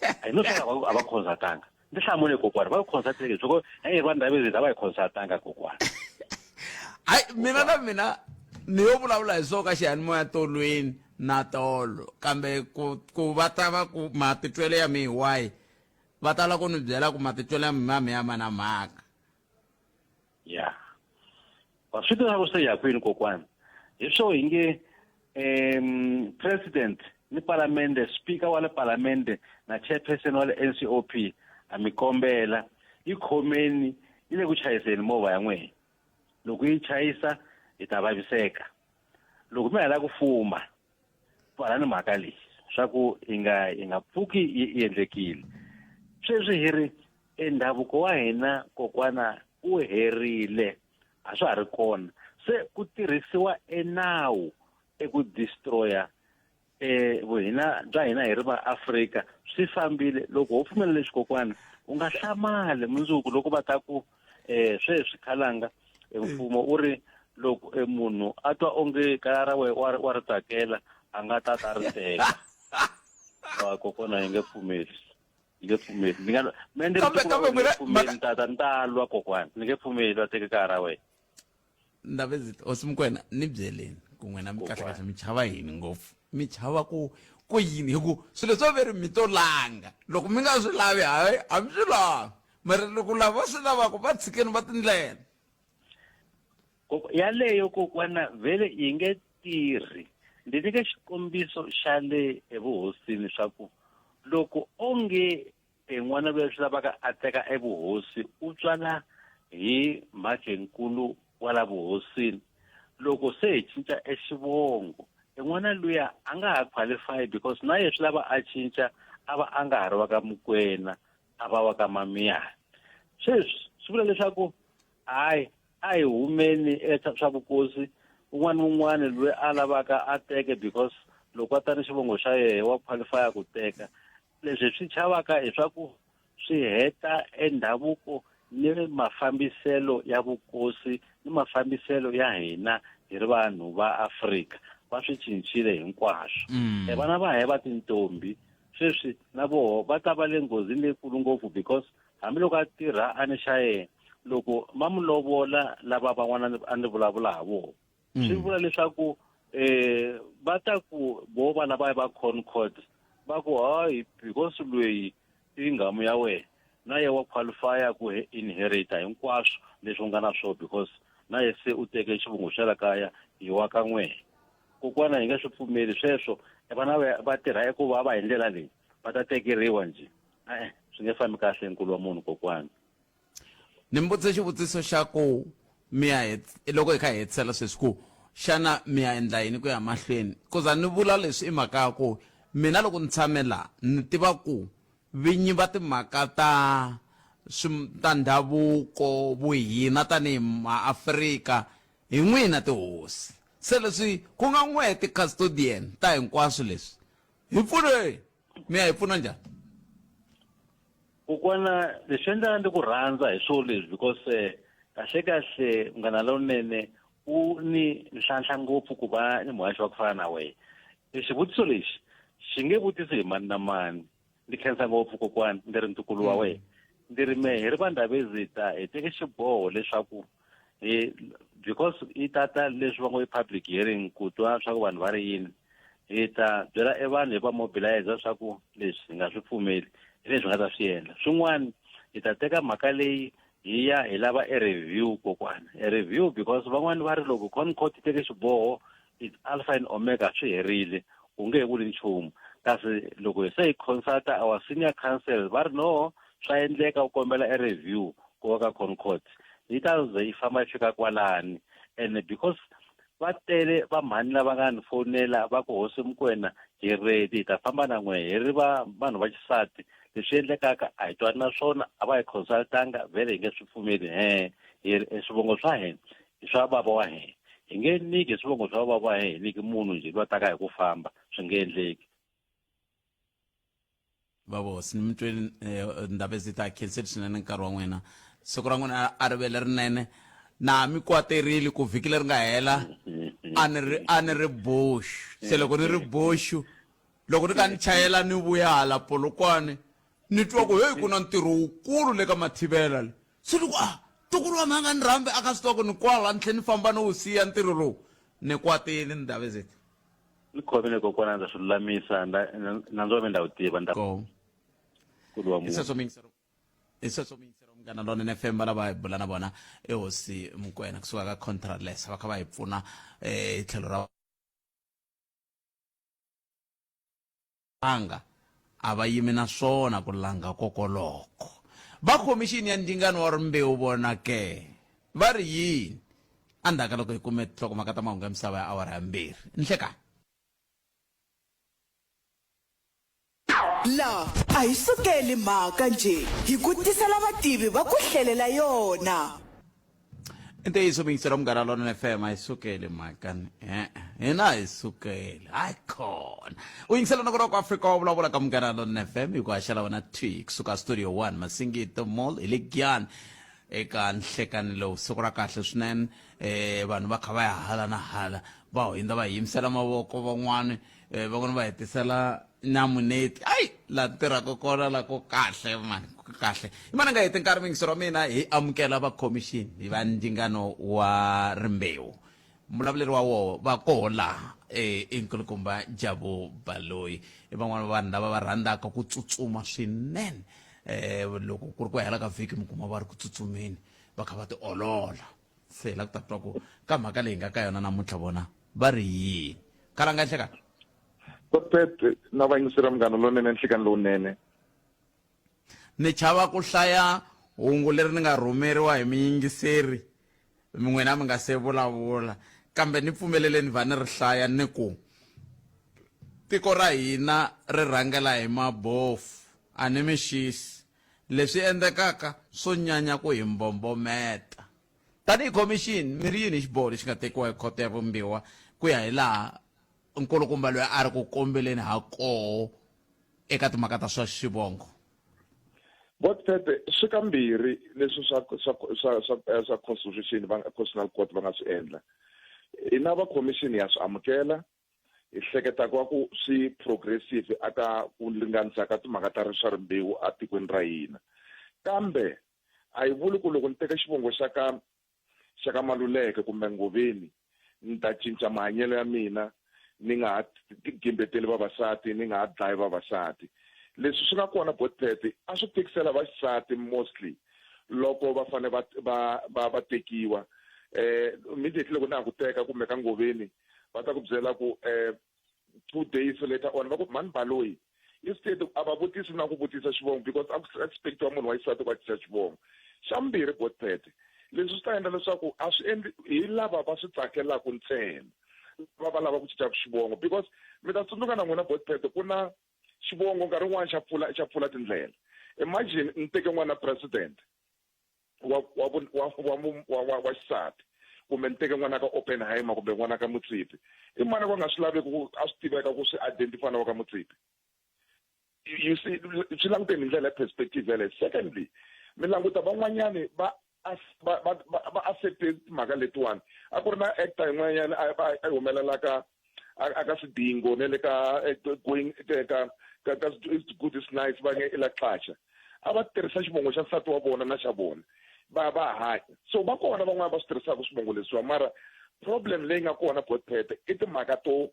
A hi no swa a va consultanga. Ndzi hlamule kokwana, va ku consultile ke? Soko a va Ndabezitha a va hi consultanga kokwana. Hayi mina na mina ni yo vulavula hi swo ka xiyanimoya tolweni na tolo, kambe ku va ta va ku matitwelo ya mi hi wahi, va tala ku ni byela ku matitwelo ya mi mi ya ma na mhaka. Ya wa swi tiva ku se ya kwini kokwana, hi swo hi nge president ni palamende, speaker wa le palamende na chairperson wa le NCOP a mi kombela yi khomeni yi le ku chayiseni movha ya n'wina. Loko yi chayisa hi ta vaviseka. Loko mi hala ku fuma pfalani mhaka leyi swa ku yi nga pfuki yi endlekile. Sweswi hi ri e ndhavuko wa hina kokwana wu herile a swa ha ri kona se ku tirhisiwa enawu eku destroya eh vuhina bya hina hi ri va Afrika swi fambile loko ho pfumela leswi kokwana u nga hlamali mundzuku loko va ta ku eh sweswi khalanga eh, mfumo u ri loko eh, munhu a twa onge kaya ra wena wa ri- wa ri tsakela a nga ta ta ri teka wa kokwana yi nge pfumeli ni nge pfumeli ni nga me ndzi ri Kambe- kambe ni nge n'wina- pfumeli ni tata ni ta lwa kokwana ni nge pfumeli va teke kaya ra wena Ndabezitha hosi Mokoena ni byeleni ku n'wina mi kahle kahle mi chava yini ngopfu mi chava ku ku yini hi ku swilo swo ve ri mi to langa loko mi nga swi lavi hayi a mi swi lavi mara loko lava va swi lavaka va tshikeni va tindlela yaleyo kokwana vhele yi nge tirhi ndzi nyike xikombiso xa le evuhosini swa ku loko onge E n'wana loyi a swi lavaka a teka evuhosi u tswala hi mhakhenkulu wa la vuhosini. Loko se hi cinca exivongo, e n'wana luya a nga ha qualify because na ye swi lava a cinca a va a nga ha ri wa ka Mokoena a va wa ka Mamiyana. Sweswi swi vula leswaku hayi a hi humeni eka swa vukosi un'wana ni un'wana loyi a lavaka a teke because loko a ta ni xivongo xa yehe wa qualify ku teka. Leswi hi swi chavaka hi swa ku swi heta endhavuko ni mafambiselo ya vukosi ni mafambiselo ya hina hi ri vanhu va Afrika va swi cincile hinkwaswo. Mm. E vana va he va tintombi sweswi na voho va ta va le nghozini leyikulu ngopfu because hambiloko a tirha a ni xa yena loko va mu lovola lava van'wana a ni vulavula ha vona swi vula leswaku eh va ta ku vo vana va va concord va ku hayi because loyi i nghamu ya wena na ye wa qualifya ku inherita hinkwaswo leswi u nga na swona because na ye se u teke xivongo xa la kaya hi wa ka n'wehe kokwana hi nga swi pfumeli sweswo vana va tirha eku vava hi ndlela leyi va ta tekeriwa njhe e-e swi nge fambi kahle nkulu wa munhu kokwana Ni mi vutise xivutiso xa ku mi ya loko hi kha hi hetisela sweswi ku xana mi ya endla yini ku ya mahlweni ku za ni vula leswi i mhaka ya ku mina loko ni tshame la ni tiva ku vinyi va timhaka ta swi ta ndhavuko vuhina tanihi maafrika hi n'wina tihosi se leswi ku nga n'wehe ti-custodian ta hinkwaswo leswi hi pfuneni mi ya hi pfuna njhani Kokwana leswi endlaka ndzi ku rhandza hi swo leswi because eh, kahle kahle munghana lowunene u ni nhlanhla ngopfu ku va ni muhaxi wa ku fana na wena e xivutiso lexi xi nge vutisi hi mani na mani ndzi khensa ngopfu kokwana ndzi ri ntukulu wa wena ndzi ri mehe hi ri va Ndhavezitha hi teke xiboho leswaku hi because i tata leswi va ngo i public hearing ku twa swa ku vanhu va ri yini hi ta byela e vanhu hi va mobilize swa ku leswi hi nga swi pfumeli hi leswi nga ta swi endla swin'wana hi ta teka mhaka leyi hi ya hi lava e review kokwana e review because van'wani va ri loko concourt yi teke xiboho it's alpha and omega swi herile u nge he vuli nchumu kasi loko hi se hi consulta our senior council va ri no swa endleka u kombela e review ku va ka concourt yi ta ze yi famba yi fika kwalani and because va tele va mhani lava nga ni fonela va ku hosi Mokoena hi ready hi ta famba na n'we hi ri va vanhu va xisati leswi endlekaka a hi twani na swona a va hi consultanga vhele hi nge swi pfumeli he hi ri swivongo swa hina i swa bava wa hina hi nge nyiki swivongo swa bava wa hina hi nyiki munhu njhe loyi taka hi ku famba swi nge endleki vavosi ni mi tweli eh, ndhavezita khenseli swinene nkarhi wa n'wina siku ra n'wina a ri ve lerinene na mi kwaterile ku vhiki leri nga hela a ni ri a ni ri boxu se loko ni ri boxu loko ni ka ni chayela ni vuya hala polokwane ni twa ku heyi ku na ntirho wukulu le ka mathivela le se ni ku a ntukulu wa mhanga ni rhambi a kha swi tiva ku ni kwala ni tlhe ni famba ni wu siya ntirho lowu ni kwatile ndhavezita ni khomile kokwana ndza swi lulamisa nandzu wa mina nda wu tiva nda kulu wa munhu hi sweswo muyingiseri wa munghana lonene fm va lava hi bula na vona i hosi Mokoena kusuka ka Contralesa va kha va hi pfuna eh, hi tlhelo ra langa a va yimi na swona ku langa kokoloko va khomixini ya ndzingano wa rimbewu vona ke va ri yini endzhaku ka loko hi kume tinhlokomhaka ta mahungu ya misava ya awara ya mbirhi nhlekani. La a hi sukeli mhaka njhe, hi ku tisela vativi va ku hlelela yona. I ntiyiso muyingiseri wa Munghana Lonene FM a yi sukeli mhaka ni e-e hina a hi sukeli hayi khona u yingisela nongonoko wa Afrika wa vulavula ka Munghana Lonene FM hi ku haxela wena thwi kusuka studio 1 Masingita Mall hi le Giyani eka nhlekani lowu siku ra kahle swinene eh vanhu va kha va ya hala na hala va hundza va hi yimisela mavoko van'wani eh van'wani va hetisela namuneti ayi la tirhaka kona la ko kahle mani ku kahle i mani nga heti nkarhi mingisero wa mina hi amukela va khomixini hi va ndzingano wa rimbewu mbulavuleri wa woho va koho laha eh, i nkulukumba Jabu Baloyi i van'wana va vanhu lava va rhandzaka ku tsutsuma swinene eh loko ku ri ku hela ka vhiki mi kuma va ri ku tsutsumeni va kha va tiolola se hi la ku ta twa ku ka mhaka leyi nga ka yona namuntlha vona va ri yini kalanga nhlekani Prophet na vayingiseri munghana lonene nhlikani lowunene ni chava ku hlaya hungu leri ni nga rhumeriwa hi miyingiseri n'wina mi nga se vulavula kambe ni pfumeleleni va ni ri hlaya ni ku tiko ra hina ri rhangela hi mabofu a ni mi xisi leswi endlekaka swo nyanya ku hi mbombometa tanihi khomixini mi ri yini hi xiboho lexi nga tekiwa hi khoto ya vumbiwa ku ya hi laha nkulukumba loyi a ri ku kombeleni ha koho eka timhaka ta swa xivongo Botpete swi kambirhi leswi swa swa swa swa eh, swa constitution va constitutional court va nga swi endla hina va commission ya swi amukela hi hleketa ku ku swi progressive aka ku ringanisa ka timhaka ta swa rimbewu atikweni ra hina kambe a yi vuli ku loko ni teka xivongo xa ka xa ka Maluleke kumbe Ngoveni ni ta cinca mahanyelo ya mina ni nga ha gimbeteli vavasati ni nga ha dlayi vavasati leswi swi nga kona Botpet a swi tikisela vaxisati mostly loko va fane va va va va tekiwa eh immediately loko na ha ku teka kumbe ka Ngoveni va ta ku byela ku eh 2 days later on va ku mhani Baloyi instead a va vutisi na ku vutisa xivongo because a ku expectiwa munhu wa xisati ku a cinca xivongo xa vumbirhi Botpet leswi swi ta endla leswaku a swi endli hi lava va swi tsakelaka ntsena va va lava ku cinca xivongo because mi ta tsundzuka na n'wina Botpet ku na xivongo nkarhi wun'wani xa pfula xa pfula tindlela imagine ni teke n'wana president wa wa wa wa wa wa wa xisati kumbe ni teke n'wana ka Oppenheimer kumbe n'wana ka Motsepe i mani va nga swi laveki ku a swi tiveka ku swi identify na wa ka Motsepe you see swi languteni hi ndlela ya perspective yaleyo secondly mi languta van'wanyani va va va va accepte timhaka letiwani a ku ri na actor yin'wanyana a a yi humelelaka a ka swidingo ne le ka eh, going ka ka ka it's good it's nice va nge i la xaxa a va tirhisa xivongo xa nsati wa vona na xa vona va va hanya so va kona van'wana va swi tirhisaka swivongo leswiwa mara problem leyi nga kona botpete i timhaka to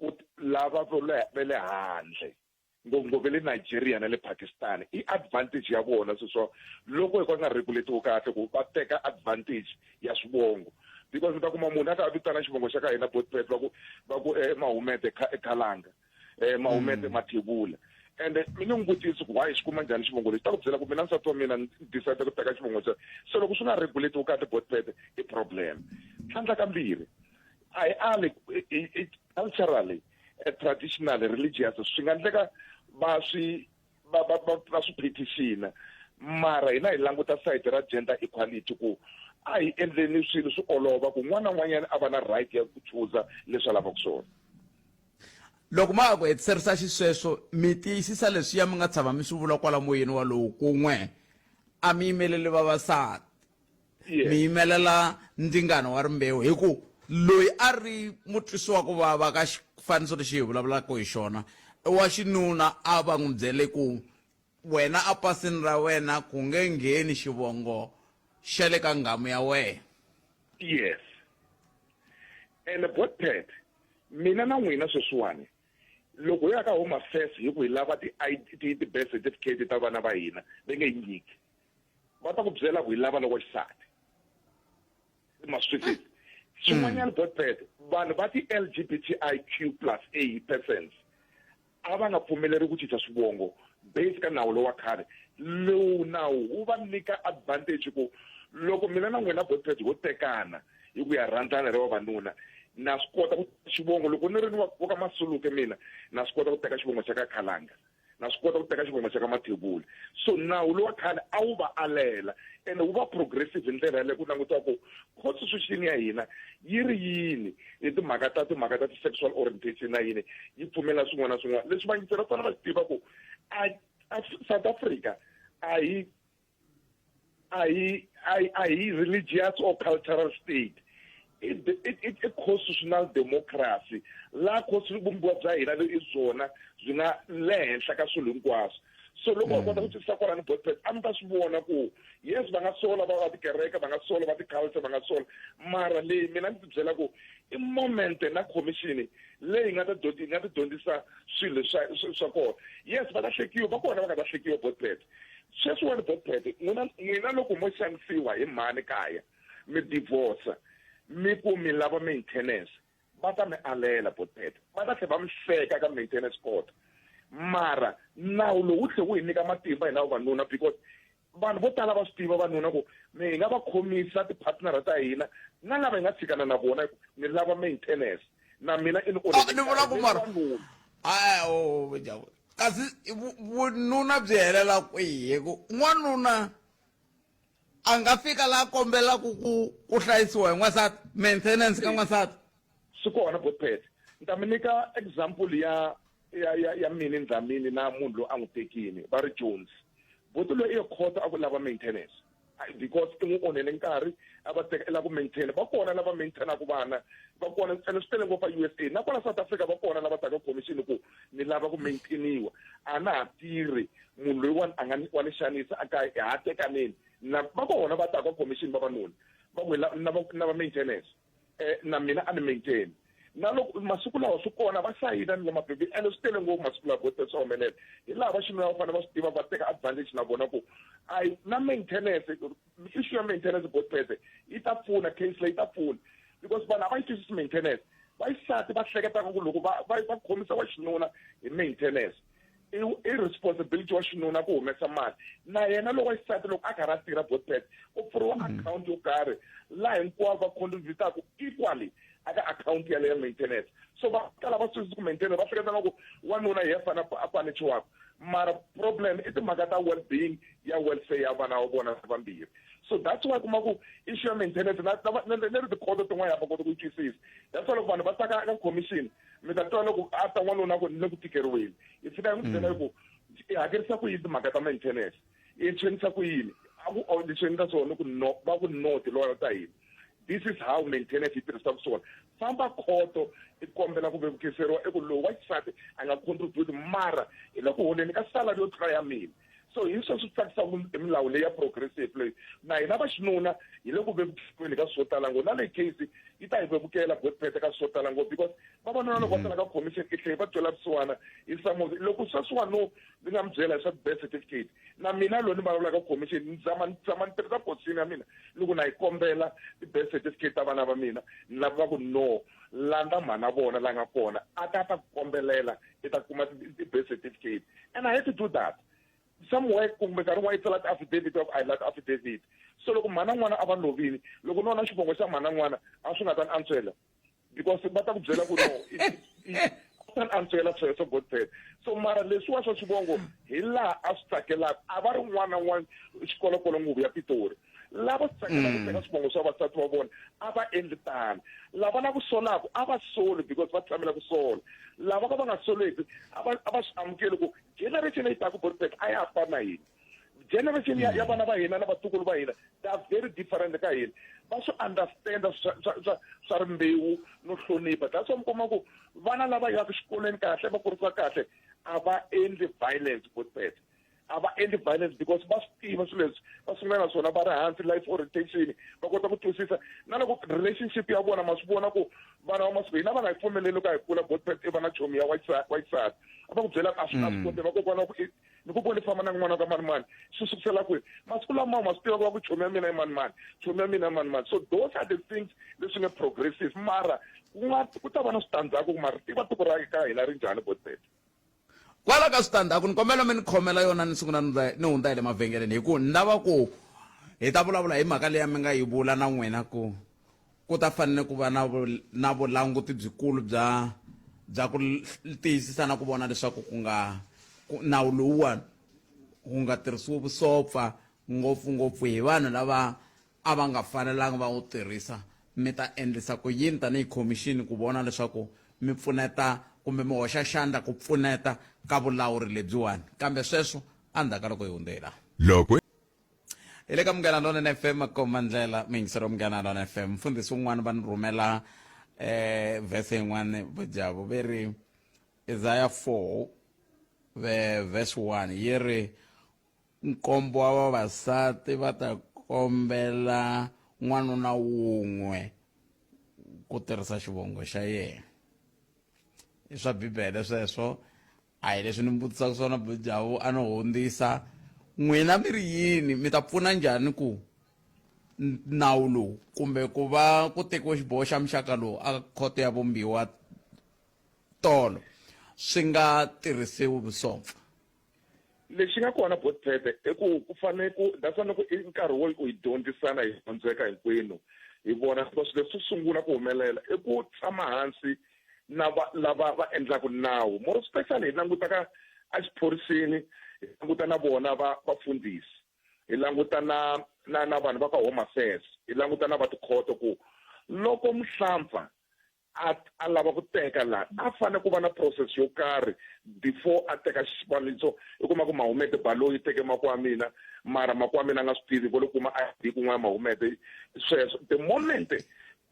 ku lava va le handle ngopfungopfu le Nigeria na le Pakistan i advantage ya vona sweswo loko hi ka nga regulatiwi kahle ku va teka advantage ya swivongo because mi ta kuma munhu a ka a vitana xivongo xa ka hina botpet va ku va ku eh, mahumete khalanga eh, mahumete mm. mathebula ende mi ni n'wi vutisi ku why xi kuma njhani xivongo lexi ta ku byela ku mina nsati wa mina ni decide ku teka xivongo xa se loko swi nga regulatiwi kahle botpet i problem tlhandla kambirhi a hi ali culturally eh, traditionally religious swi nga endleka va swi va va va va swi practicina mara hina hi languta side ra gender equality ku a hi endleni swilo swi olova ku n'wana na n'wanyana a va na right ya ku chuza leswi a lavaka swona loko ma ha ku hetiserisa xisweswo mi tiyisisa leswiya mi nga tshama mi swi vula kwala moyeni walowu kun'we a mi yimeleli vavasati mi yimelela ndzingano wa rimbewu hi ku loyi a ri mutwisi wa ku vava ka xifaniso lexi hi vulavulaka hi xona wa xinuna a va n'wi byele ku wena a pasini ra wena ku nge ngheni xivongo xa le ka nghamu ya wena yes ene botpet mina na n'wina sweswiwani loko hi ya ka home affairs hi ku hi lava ti-birth certificate ta vana va hina va nge yi nyiki va ta ku byela ku hi lava loko xisati ma swi twisisa xin'wanyana botpet vanhu va ti-lgbtiq plus a persons a va nga pfumeleri ku cinca swivongo base ka nawu lowa khale lowu nawu wu va nyika advantage ku loko mina na n'wina botpet ho tekana hi ku ya rhandzana ri vavanuna na swi kota ku xivongo loko ni ri ni wa ka masuluke mina na swi kota ku teka xivongo xa ka khalanga Na swi kota ku teka xivongo xa ka Mathebula. So nawu lowa khale a wu va alela ene wu va progressive hi ndlela yaleyo ku langutiwa ku constitution ya hina yi ri yini hi timhaka ta timhaka ta ti-sexual orientation na yini yi pfumela swin'wana na swin'wana leswi vayingiseri va fanele va swi tiva ku a South Africa a hi a hi a hi religious or cultural state i i constitutional democracy laha vumbiwa bya hina i byona byi nga le henhla ka swilo hinkwaswo so loko va kota ku twisisa kwalani botpet a mi ta swi vona ku yes va nga sola va va tikereke va nga sola va ti-culture va nga sola mara leyi mina ndzi ti byela ku i moment na commission leyi nga ta yi nga ti dyondzisa swilo swa swa kona yes va ta hlekiwa va kona va nga ta hlekiwa botpet sweswiwani botpet n'wina n'wina loko mo xanisiwa hi mhani kaya mi divorce mi ku mi lava maintenance va ta mi alela botpet va ta tlhela va mi hleka ka maintenance court mara nawu lowu wu tlhe wu hi nyika matimba hina vavanuna because vanhu vo tala va swi tiva vanuna ku mi hi nga va khomisa ti-partnera ta hina na lava hi nga tshikana na vona ku ni lava maintenance na mina i ni oh, ni vula ku mara oh, kasi vununa byi helela kwihi ku n'wanuna a nga fika laha kombelaka ku ku hlayisiwa hi n'wansati maintenance ka n'wansati swi kona botpet ni ta mi nyika example ya ya ya ya mini Dlamini na munhu loyi a n'wi tekini va ri Jones buti loyi i ye khoto a ku lava maintenance because i n'wi onhele nkarhi a va teka i lava ku maintain va kona lava maintainaka vana va kona ene swi tele ngopfu a USA na kwala South Africa va kona lava taka commission ku ni lava ku maintainiwa a na ha tirhi munhu loyiwani a nga wa ni xanisa a kaya ha tekaneni na va kona va taka commission vavanuna va ku na va maintenance eh, na mina a ni maintain na loko masiku lawa swi kona va sayina ni le mabebi ene swi tele ngopfu masiku lawa gote swa humelela hi laha va xinuna va fanele va swi tiva va teka advantage na vona ku a na maintenance issue ya maintenance botpete yi ta pfuna case leyi ta pfuna because vanhu a va yi twisisi maintenance vaxisati va hleketaka ku loko va va va khomisa wa xinuna hi maintenance i responsibility wa xinuna ku humesa mali na yena loko xisati loko a karhi a tirha botpet u pfuriwa mm. akhawunti yo karhi laha hinkwavo va contributaka equally aka akhawunti yaleyo ya maintenance so va tala va swi ku maintenance va hleketa nga ku wanuna hi fana a panichiwaka mara problem i timhaka ta well being ya welfare ya vana wa vona vambirhi so that's why kuma ku issue ya maintenance na na na ri tikhoto tin'wana ya va kota ku yi twisisa that's why loko vanhu va taka ka commission mi ta twa loko a ta n'wanuna ku ni le ku tikeriweni hi fika hi n'wi byela ku i hakerisa ku yini timhaka ta maintenance i tshwenisa ku yini a ku oh, ni tshwenisa swona ku no va ku no tiloya ta hina this is how maintenance yi tirhisaka swona famba khoto i kombela ku vevukiseriwa i ku lowu wa xisati a nga contribute mara i le ku holeni ka salary yo tlula ya mina so hi sweswo swi tsakisaka hi milawu leyi ya progressive leyi na hina va xinuna hi le ku vevukeni ka swo tala ngopfu na leyi case yi ta hi vevukela godpete ka swo tala ngopfu because vavanuna loko va tsala ka commission i tlhela va twela vusiwana hi some of loko sweswiwa no ndzi nga mi byela hi swa birth certificate na mina loyi ni vulavulaka commission ni zama ni zama ni tirhisa position ya mina loko na yi kombela ti-birth certificate ta vana va mina ni lava va ku no landza mhana vona la nga kona a ta ta ku kombelela i ta kuma ti-birth certificate and i had to do that somewhere kumbe nkarhi wun'wana yi tsala ti-affidavit wa ku a yi la ti-affidavit so loko mhana n'wana a va lovile loko ni vona xivongo xa mhana n'wana a swi nga ta ni antswela because va ta ku byela ku no ta ni antswela sweswo godfred so mara leswiwa swa xivongo hi laha a swi tsakelaka a va ri n'wana n'wana xikolokolo nguvu ya pitori lava swi tsakelaka ku teka swivongo swa vasati va vona a va endli tano lava la ku solaka a va soli because va tshamela ku sola lava ka va nga soleki a va a va swi amukeli ku generation leyi taka Borisburg a ya ha fani na hina generation ya ya vana va hina na vatukulu va hina they are very different ka hina va swi understanda swa swa swa swa rimbewu no hlonipha that's why mi kuma ku vana lava yaka xikolweni kahle va kurisiwa kahle a va endli violence Borisburg a va endli violence because va swi tiva swilo leswi va sungula na swona va ri hansi life orientation va kota ku twisisa na loko relationship ya vona ma swi vona ku vana va masiku hina va nga hi pfumeleli loko a hi kula godpet i va na chomi ya wa xisati a va ku byela a swi a swi koti vakokwana ku ni ku voni famba na n'wana ka mani mani swi sukusela kwihi masiku lama ma swi tiva ku va ku chomi ya mina i mani mani chomi ya mina i mani mani so those are the things leswi nga progressive mara ku nga ku ta va na switandzhaku ku mara tiva tiko ra ka hina ri njhani godpet Kwala ka switandzhaku ni kombela mi ni khomela yona ni sungula ni ni hundza hi le mavhengeleni hi ku ni lava ku hi ta vulavula hi mhaka leyi mi nga yi vula na n'wina ku ku ta fanele ku va na na vulanguti byikulu bya bya ku tiyisisa na ku vona leswaku ku nga nawu lowuwani wu nga tirhisiwi vusopfa ngopfungopfu hi vanhu lava a va nga fanelanga va wu tirhisa mi ta endlisa ku yini tanihi khomixini ku vona leswaku mi pfuneta kumbe mi hoxa xandla ku pfuneta ka vulawuri lebyiwani kambe sweswo endzhaku ka loko hi hundze hi laha Loko hi le ka Munghana Lonene FM makomba ndlela muyingiseri wa Munghana Lonene FM mfundhisi wun'wana va ni rhumela eh verse yin'wana vujavo ve ri Isaiah 4 ve verse 1 yi ri nkombo wa vavasati va ta kombela n'wanuna wun'we ku tirhisa xivongo xa yena i swa bibele sweswo a hi leswi ni mi vutisaka swona bujavu a no hundzisa n'wina mi ri yini mi ta pfuna njhani ku nawu lowu kumbe ku va ku tekiwe xiboho xa muxaka lowu a khoto ya vumbiwa tolo swi nga tirhisiwi vusopfa Lexi nga kona Botpete i ku ku fanele ku that's why ni ku i nkarhi wo ku hi dyondzisana hi dyondzeka hinkwenu hi vona because leswi swi sungula ku humelela i ku tshama hansi na va lava va endlaka nawu more especially hi languta ka exiphoriseni hi languta na vona va vafundhisi hi languta na na na vanhu va ka home affairs hi languta na va tikhoto ku loko muhlampfa a a lava ku teka la a fanele ku va na process yo karhi before a teka xifaniso i kuma ku Mahumete Baloyi teke makwa mina mara makwa mina a nga swi tivi vo lo kuma ID kun'wana Mahumete sweswo the moment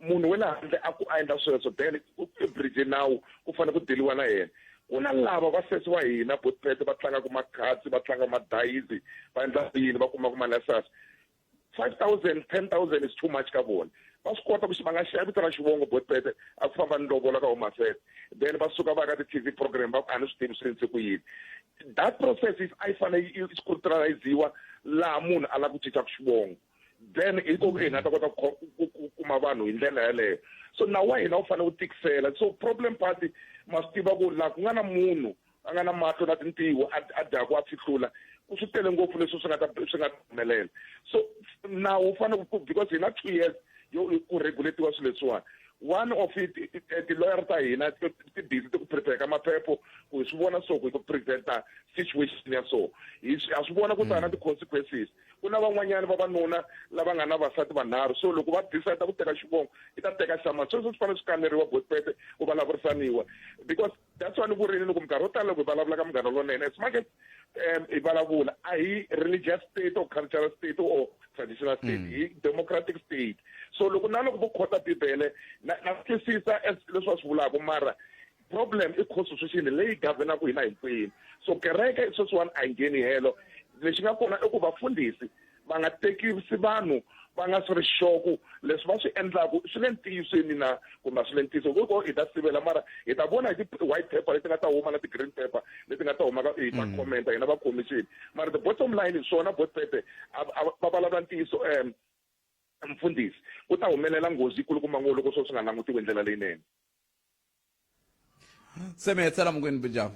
munhu wa le handle a ku a endla sweswo then i bridge nawu ku fanele ku diliwa na yena ku na lava va sesi wa hina botpete va tlangaka makhadzi va tlanga madayizi va endla yini va kumaka mali ya sasi 5000 10000 is too much ka vona va swi kota ku va nga xava vito ra xivongo botpete a ku famba ni lovola ka home affairs then va suka va ya ka ti-tv program va ku a ni swi tivi swi endlise ku yini that process is a yi fanele yi scrutiniziwa laha munhu a lava ku cinca xivongo then hi ko hi nga ta kota ku kuma vanhu hi ndlela yaleyo so nawu wa hina wu fanele wu tikisela so problem party ma swi tiva ku laha ku nga na munhu a nga na mahlo na tintiho a dyaku a fihlula ku swi tele ngopfu leswi swi nga ta swi nga humelela so nawu wu fanele ku because hi na two years yo ku regulatiwa swilo leswiwani one of it eh, ti-lawyer ta hina ti busy ti ku prepare ka maphepho ku hi swi vona so ku hi ku preventa situation ya so hi ha swi vona ku ta na mm. ti-consequences ku na van'wanyana vavanuna lava nga na vasati vanharhu so loko va decide ku teka xivongo i ta teka xama sweswo swi fanele swi kaneriwa botpete ku vulavurisaniwa because that's why ni vurini loko minkarhi yo tala loko hi vulavula ka munghana lonene as much as um hi vulavula a hi religious state or cultural state or traditional state mm. hi democratic state so loko na loko vo khota bibele na na twisisa as leswi va swi vulaka mara problem i constitution leyi governaku hina hinkwenu so kereke sweswiwani a yi ngheni helo lexi nga kona i ku vafundhisi va nga tekisi vanhu va nga swi ri sure ku leswi va swi endlaku swi le ntiyisweni na kumbe a swi le ntiyiso ku ko hi ta sivela mara hi ta vona hi ti-white paper leti nga ta huma na ti-green paper leti nga ta huma ka hi ta mm. commenta hina va commission mara the bottom line hi swona botpete va vulavula ntiyiso um mfundhisi ku ta humelela nghozi yikulukumba ngopfu loko swo swi nga langutiwi hi ndlela leyinene se mi hetisela munkwini bijavu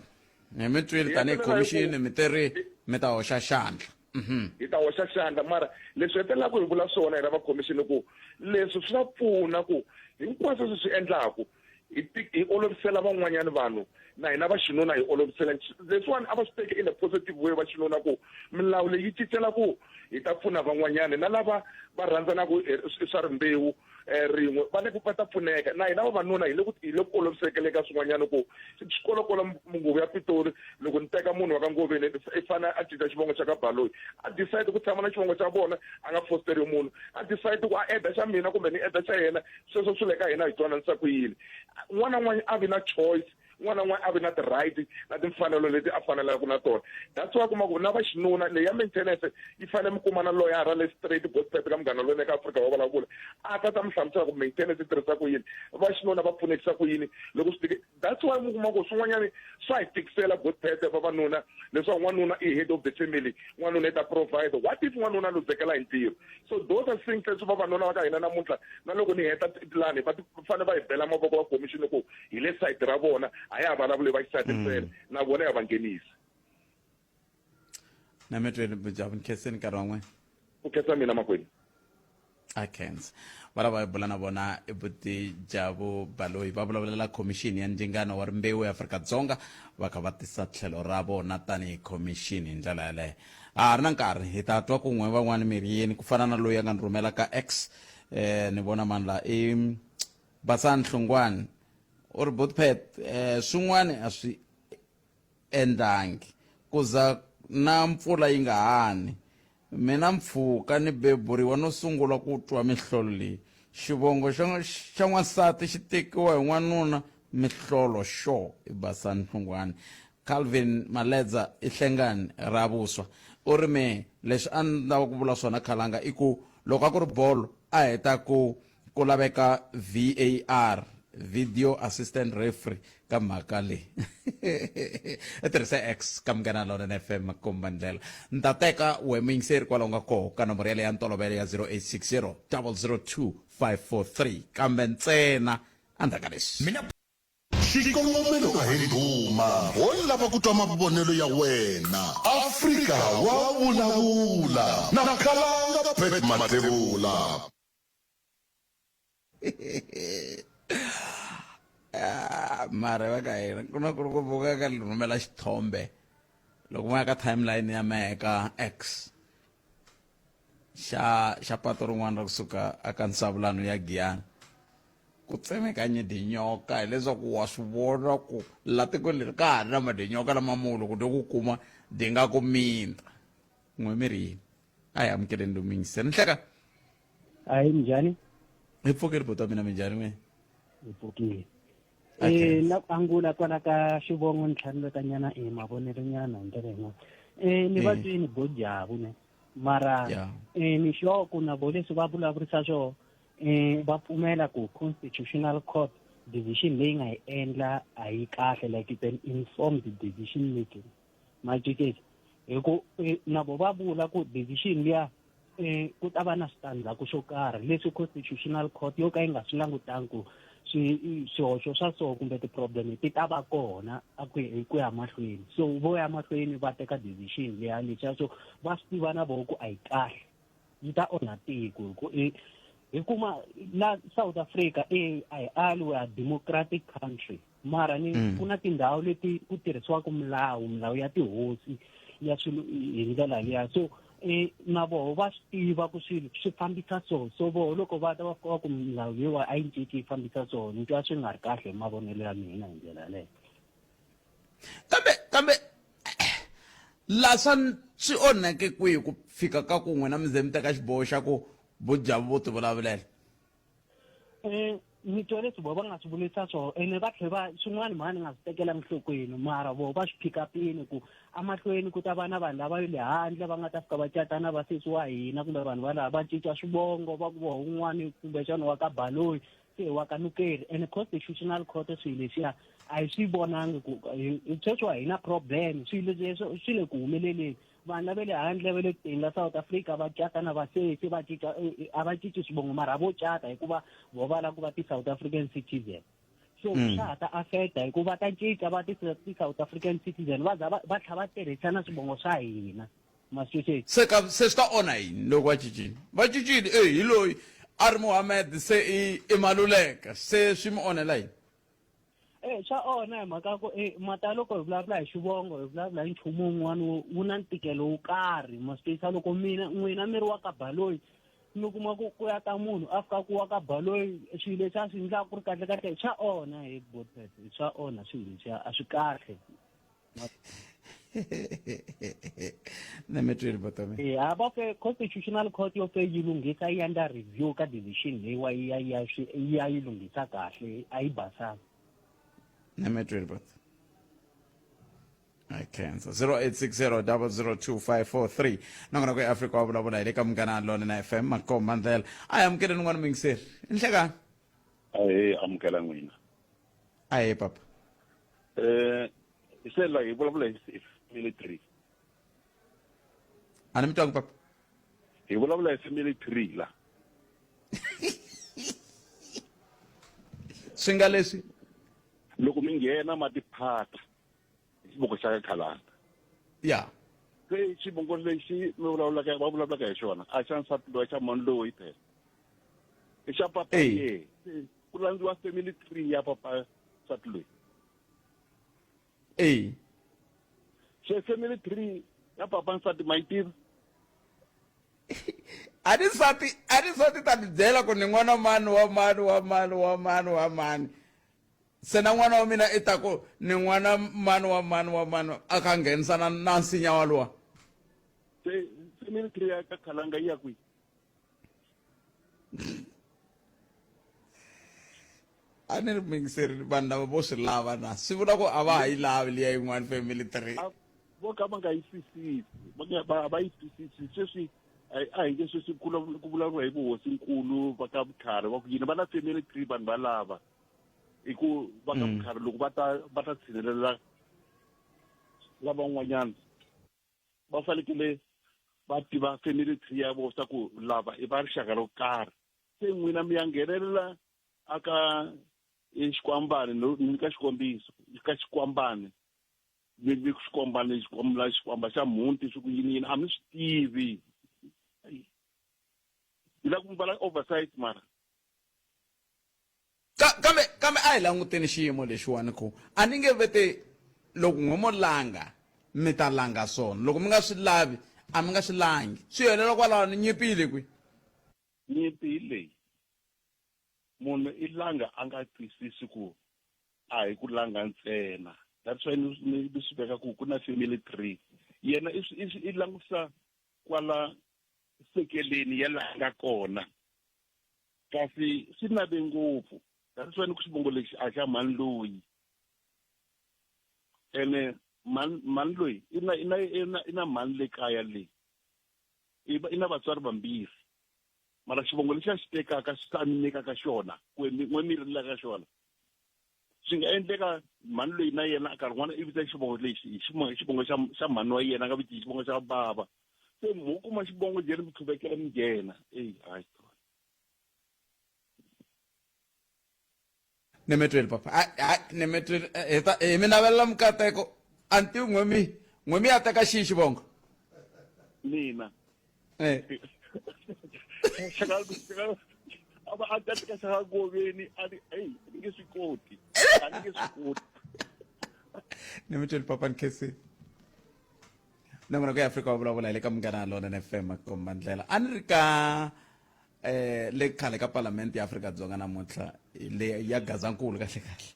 hi mi twile tanihi khomixini mi teri mi ta hoxa xandla mhm. hi ta hoxa xandla mara leswi hetelelaka hi vula swona hina va khomixini ku leswi swi va pfuna ku hinkwaswo leswi swi endlaku hi olovisela van'wanyana vanhu na hina va xinuna hi olovisela leswiwani a va swi teki in a positive way va xinuna ku milawu leyi yi cincela ku hi ta pfuna van'wanyana na lava va rhandzanaka swa rimbewu eh, rin'we va le ku va ta pfuneka na hina vavanuna hi le ku hi le ku olovisekele ka swin'wanyana ku xikolokolo nguvu ya pitori loko ni teka munhu wa ka ngoveni i fane a cinca xivongo xa ka baloyi a decide ku tshama na xivongo xa vona a nga fosteriwi munhu a decide ku a eda xa mina kumbe ni eda xa yena sweswo swi le ka hina hi twananisa ku yini un'wana na un'wana a vi na choice un'wana na un'wana a vi na ti-right na timfanelo leti a fanelaka na tona that's why kuma ku na va xinuna leyi ya maintenance yi fanele mi kuma na loyara le straight gospel ka munghana lowunene ka Afrika wa vulavula a ta ta mi hlamusela ku maintenance yi tirhisa ku yini va xinuna va pfunekisa ku yini loko swi tike that's why mi kuma ku swin'wanyana swa hi tikisela gospel vavanuna leswaku n'wanuna i head of the family n'wanuna i ta provide what if n'wanuna a luzekela hi ntirho so those are things leswi vavanuna va ka hina namuntlha na loko ni heta lani va fanele va hi bela mavoko va commission ku hi le side ra vona a ya ha vulavuli va xisati mm. ntsena na vona ya va nghenisi na mi tweli jabu ni khenseni nkarhi wa n'wina ku khensa mina makwenu A khensa. Va lava hi bula na vona i buti Jabu Baloyi va vulavulela khomixini ya ndzingano wa rimbewu eAfrika-Dzonga va kha va tisa tlhelo ra vona tanihi khomixini hi ndlela yaleyo. Ha ha ri na nkarhi hi ta twa ku n'we van'wani mi ri yini ku fana na loyi a nga ni rhumela ka X eh ni vona mani la i Basani Hlongwane u ri Botpet eh swin'wani a swi endlangi ku za na mpfula yi nga hani Mina mpfhuka ni beburiwa no sungula ku twa mihlolo leyi. Xivongo xa xa n'wansati xi tekiwa hi n'wanuna mihlolo xo i Basani Hlungwani. Calvin Maledza i Hlengani ra vuswa. U ri me leswi a ni lava ku vula swona Khalanga i ku loko a ku ri bolo a heta ku Ku laveka VAR, Video Assistant Referee, ka mhaka leyi. I tirhise X ka Munghana Lonene FM makomba ndlela. Ni ta teka we muyingiseri kwala u nga koho ka nomboro yaleyo ya ntolovelo ya 0860 002 543 kambe ntsena endzhaku ka leswi. Mina Xikongomelo a hi ndhuma, ho lava ku twa mavonelo ya wena. Afrika wa vulavula na Khalanga Pat Mathebula. Ah, mara va ka hina ku na ku ri ku vuka ka rhumela xithombe loko mo ya ka timeline ya mehe ka x xa xa pato rin'wana ra kusuka aka nsavulano ya giyani ku tsemekanye tinyoka hileswaku wa swi vona ku la tikweni leri ka ha ri na madinyoka lama mu loko dyo ku kuma di nga ku minta n'we mi ri yini a hi amukeleni lomu yingiseni nhleka Hayi njhani? Hi pfukile buti wa mina minjhani n'wina? Hi pfukile. Eh na ku angula kwala ka xivongo ni tlhela ni veka nyana e mavonelo nyana hi ndlela yin'wana. Eh ni va twini bo Jabu ne. Mara eh ni sure ku na vo leswi va vulavurisa swona eh va pfumela ku constitutional court decision leyi nga yi endla a yi kahle like it's an informed decision making. Ma twisisa? Hi ku na vo va vula ku decision liya um ku ta va na switandzhaku swo karhi leswi constitutional court yo ka yi nga swi langutangi ku swihoxo swa so kumbe ti-problem ti ta va kona a ku hi ku ya mahlweni so vo ya mahlweni va teka decision leya leswiya so va swi tiva na voho ku a yi kahle yi ta onha tiko hi ku hi kuma la South Africa e a hi ali we are democratic country mara ni mm. ku na tindhawu leti ku tirhisiwaka milawu milawu ya tihosi ya swilo hi ndlela liya so eh na voho va swi tiva ku swilo swi fambisa so so voho loko va ta va fika va ku milawu leyiwa a yi cinci yi fambisa so ni twa swi nga ri kahle hi mavonelo ya mina hi ndlela yaleyo kambe kambe la swa swi onhake kwihi ku fika ka ku n'wina mi ze mi teka xiboho xa ku vojavu vo tivulavulela um ni twa leswi vo va nga swi vulisa swona ene va tlhe va swin'wana mhani nga swi tekela enhlokweni mara vo va swi pick upini ku emahlweni ku ta va na vanhu lava le handle va nga ta fika va cata na vasesi wa hina kumbe vanhu va laha va cinca swivongo va ku vo un'wani kumbexana wa ka baloyi se wa ka nukeri ene constitutional court swilo leswiya a hi swi vonangi ku sweswi hi na problem swilo leswi swi le ku humeleleni vanhu lava le handle va le kuteni la South Africa va cata na vasesi va cinca eh, eh, a va cinci swivongo mara vo cata hikuva vo va lava ku va ti-South African citizen so mm. swa ha ta affecta hikuva ta cinca va ti-South African citizen va za va tlhela va tirhisa na swivongo swa hina masweswi se ka se swi ta onha yini loko va cincile va cincile e hi loyi a ri Muhammad se i i Maluleka se swi mi onhela yini Eh swa onha hi mhaka ku eh mata loko hi vulavula hi xivongo hi vulavula hi nchumu wun'wana wu na ntikelo wo karhi ma swi twisisa loko mina n'wina mi ri wa ka baloyi mi kuma ku ku ya ta munhu a fika ku wa ka baloyi swilo leswi a swi endlaka ku ri kahle kahle swa onha hi botpet swa onha swilo leswiya a swi kahle na mi twile botome e a va fe constitutional court yo fe yi lunghisa yi endla review ka decision leyiwa yi ya ya yi ya yi lunghisa kahle a yi basanga na mi twile bot I cancer 0860 002 nongona ku eAfrika wa vulavula hi le ka Munghana Lonene FM makomba ndlela a hi amukeleni n'wana muyingiseri nhlekani ahee amukela n'wina ahee papa eh se la hi vulavula hi family tree a ni mi twangi papa hi vulavula hi family tree la swi nga leswi loko mi nghena ma tiphata hi xivongo xa ka khalanga ya se xivongo lexi mi vulavulaka va vulavulaka hi xona a xa nsati loyi xa mani loyi phela I xa papa ye. Ku landziwa family tree ya papa nsati loyi. Eyi. Se family tree ya papa nsati ma yi tiva? A ni nsati a ni nsati ta ni byela ku ni n'wana mani wa mani wa mani wa mani wa mani. Se na n'wana wa mina i ta ku ni n'wana mani wa mani wa mani a kha nghenisa na na nsinya waluwa. Se family tree ya ka Khalanga yi ya kwihi? A ni ri mingiseri vanhu lava vo swi lava na swi vula ku a va ha yi lavi liya yin'wana family tree. Vo ka va nga yi twisisi, va nga va va yi twisisi sweswi a hi nge sweswi ku ku vulavuriwa hi vuhosinkulu va ka Vutlhari va ku yini va na family tree vanhu va lava i ku va ka Vutlhari loko va ta va ta tshinelela lavan'wanyana va fanekele va tiva family tree ya vona swa ku lava i va rixaka ro karhi se n'wina mi ya nghenelela aka xikwambani no ni nyika xikombiso ka xikwambani mi mi xikwambani xikwambala xikwamba xa mhunti swi ku yini yini a mi swi tivi ni la ku mi vala oversight mara Ka, kambe kambe a hi languteni xiyimo lexiwani ku a ni nge vete loko n'we mo langa mi ta langa swona loko mi nga swi lavi a mi nga swi langi swi helela kwalaho ni nyimpi yi le kwi nyimpi hi leyi munhu i langa a nga twisisi ku a hi ku langa ntsena that's why ni ni swi veka ku ku na family tree yena i i langutisa kwala sekeleni ya laha nga kona kasi swi nave ngopfu that's why ni ku xivongo lexi a xa mhani loyi ene mhani mhani loyi i na i na i na i na mhani le kaya leyi i na vatswari vambirhi mara xivongo lexi a xi tekaka xi a mi nyikaka xona ku n'we mi rilaka xona swi nga endleka mhani loyi na yena nkarhi wun'wana i vita xivongo lexi hi xivongo xa xa mhani wa yena a nga viti hi xivongo xa bava se mo kuma xivongo njhani mi tlhuvekela mi nghena eyi hayi Nemetweli papa hayi nemetweli eh, hi ta hi mi navelela mikateko a ni tivi n'we mi n'we mi ya teka xihi xivongo mina eh a va a ta teka xa ngoveni a ni eyi a ni nge swi koti a ni nge swi koti nemetweli papa ni khensile nongonoko ya Afrika wa vulavula hi le ka Munghana Lonene FM makomba ndlela a ni ri ka eh le khale ka Parliament ya Afrika Dzonga namuntlha le ya Gazankulu kahle kahle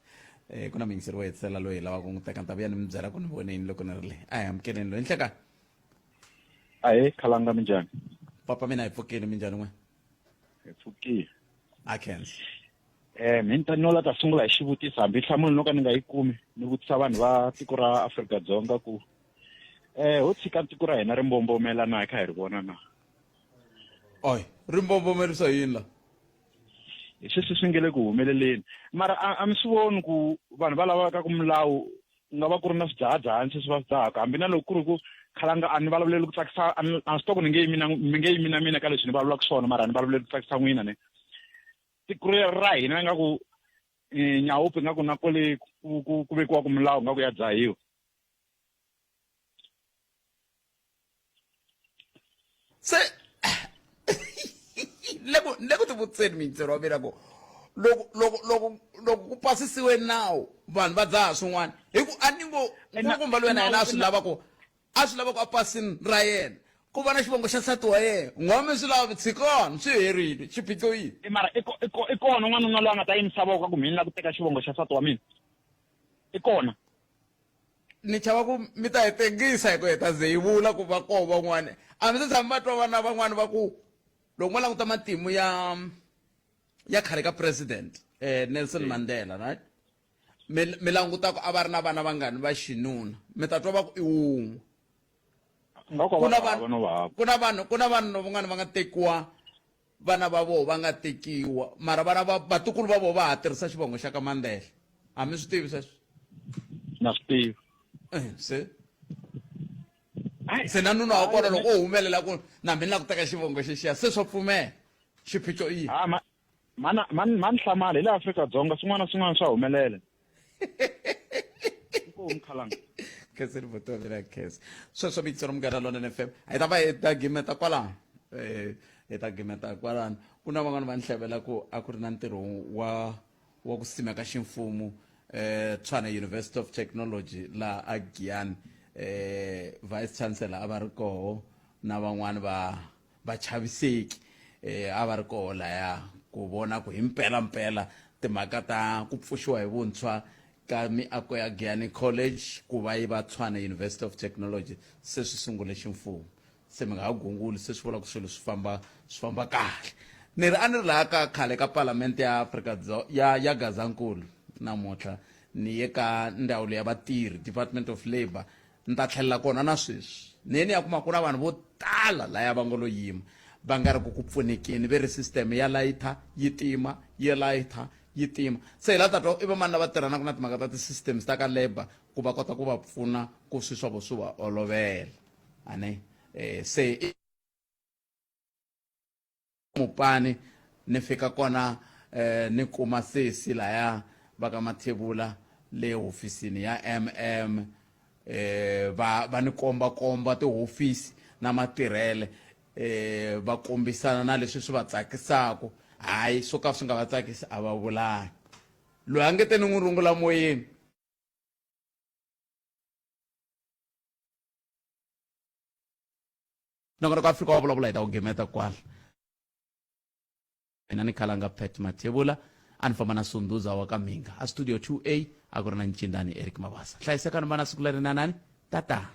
eh ku na muyingiseri wo hetisela loyi hi lavaka ku n'wi teka ni ta vuya ni mi byela ku ni vone yini loko ni ri le a hi amukeleni loyi nhlekani Ahee Khalanga minjhani? Papa mina hi pfukile minjhani n'we? Hi pfukile. A khensa. Eh mi ta no la ta sungula hi xivutiso hambi nhlamulo no ka ni nga yi kumi ni vutisa vanhu va tiko ra Afrika-Dzonga ku eh ho tshika tiko ra hina ri mbombomela na hi kha hi ri vona na Oy, ri mbombomerisa yini la? Hi sweswi swi nge le ku humeleleni mara a a mi swi voni ku vanhu va lavaka ku milawu ku nga va ku ri na swidzahadzahani sweswi va swi dzahaka hambi na loko ku ri ku khalanga a ni vulavuleli ku tsakisa a ni a swi tiva ku ni nge yimi na mi nge yimi na mina ka leswi ni vulavulaka swona mara a ni vulavuleli ku tsakisa n'wina ne tiko ra hina ingaku eh, nyawupe ingaku na kwale ku ku ku vekiwaka milawu ingaku ya dzahiwa se le ku le ku tivutiseni mintsero wa mina ku loko loko loko loko ku pasisiwe nawu vanhu va dzaha swin'wana hi ku a ni ngo nkulukumba loyi na yena a swi lava ku a swi lava ku a pasini ra yena ku va na xivongo xa nsati wa yena n'wami swi lava tshikona swi herile xiphiqo yini mara i i kona n'wanuna loyi a nga ta yimisa voko ku mina la ku teka xivongo xa nsati wa mina i kona ni chava ku mi ta hi tengisa hi ku hi ta ze hi vula ku va koho van'wana a mi se tshama va twa vana van'wana va ku loko mo languta matimu ya ya khale ka president eh, Nelson Mandela right mi mi languta ku a va ri na vana vangani va xinuna mi ta twa va ku i wun'we ku na vanhu ku na vanhu ku na vanhu van'wana va nga tekiwa vana va voho va nga tekiwa mara vana va vatukulu va voho va ha tirhisa xivongo xa ka Mandela a mi swi tivi sweswo na swi tivi eh, se se na nuna wa kona loko o humelela ku na mina la ku teka xivongo xexiya se swa pfumela xiphiqo i yini ah, mana man man hlamala hi le Afrika-Dzonga swin'wana na swin'wana swa humelela inkomu khalanga khenseni vutomi ra khensa sweswo vito ra munghana lonene fm a hi ta va hi ta gimeta kwalaho um Hi ta gimeta kwalano. Ku na van'wana va ni hlevela ku a ku ri na ntirho wa wa ku simeka ximfumo eh Tshwane University of Technology laha a Giyani eh vice chancellor a va ri koho na van'wana va vachaviseki eh a va ri koho laya ku vona ku himpela mpela timhaka ta ku pfuxiwa hi vuntshwa ka miako ya Giyani College ku va yi va Tshwane University of Technology se swi sungule ximfumo se mi nga ha gunguli se swi vula ku swilo swi famba swi famba kahle ni ri a ni ri laha ka khale ka palamente ya Afrika ya ya Gazankulu namuntlha ni ye ka ndzawulo ya vatirhi Department of Labour ni ta tlhelela kona na sweswi ni ye ni ya kuma ku na vanhu vo tala laya va ngo lo yima va nga ri ku ku pfunekeni ve ri system ya layitha yi tima yi layitha yi tima se hi la ta twa i vamani lava tirhanaka na timhaka ta ti-systems ta ka labour ku va kota ku va pfuna ku swi swa vo swi va olovela ane eh, se mupani ni fika kona eh, ni kuma sesi laya va ka mathebula le hofisini ya mm eh, va va ni komba komba tihofisi na matirhele eh, va kombisana na leswi swi va tsakisaka hayi swo ka swi nga va tsakisi a va vulangi loyi a nge te ni n'wi rungula moyeni nongonoko afrika wa vulavula hi ta ku gimeta kwala mina ni khalanga pet mathebula a ni famba na sunduza wa ka minga a studio 2a a ku ri na ncindani eric mabasa hlayisekani vana siku leri nanani tata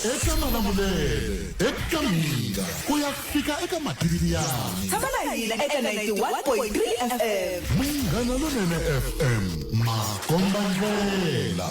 eka malamulele eka minga ku ya fika eka matiriyani Tshama na hina eka 91.3 FM. Munghana Lonene FM makomba ndlela.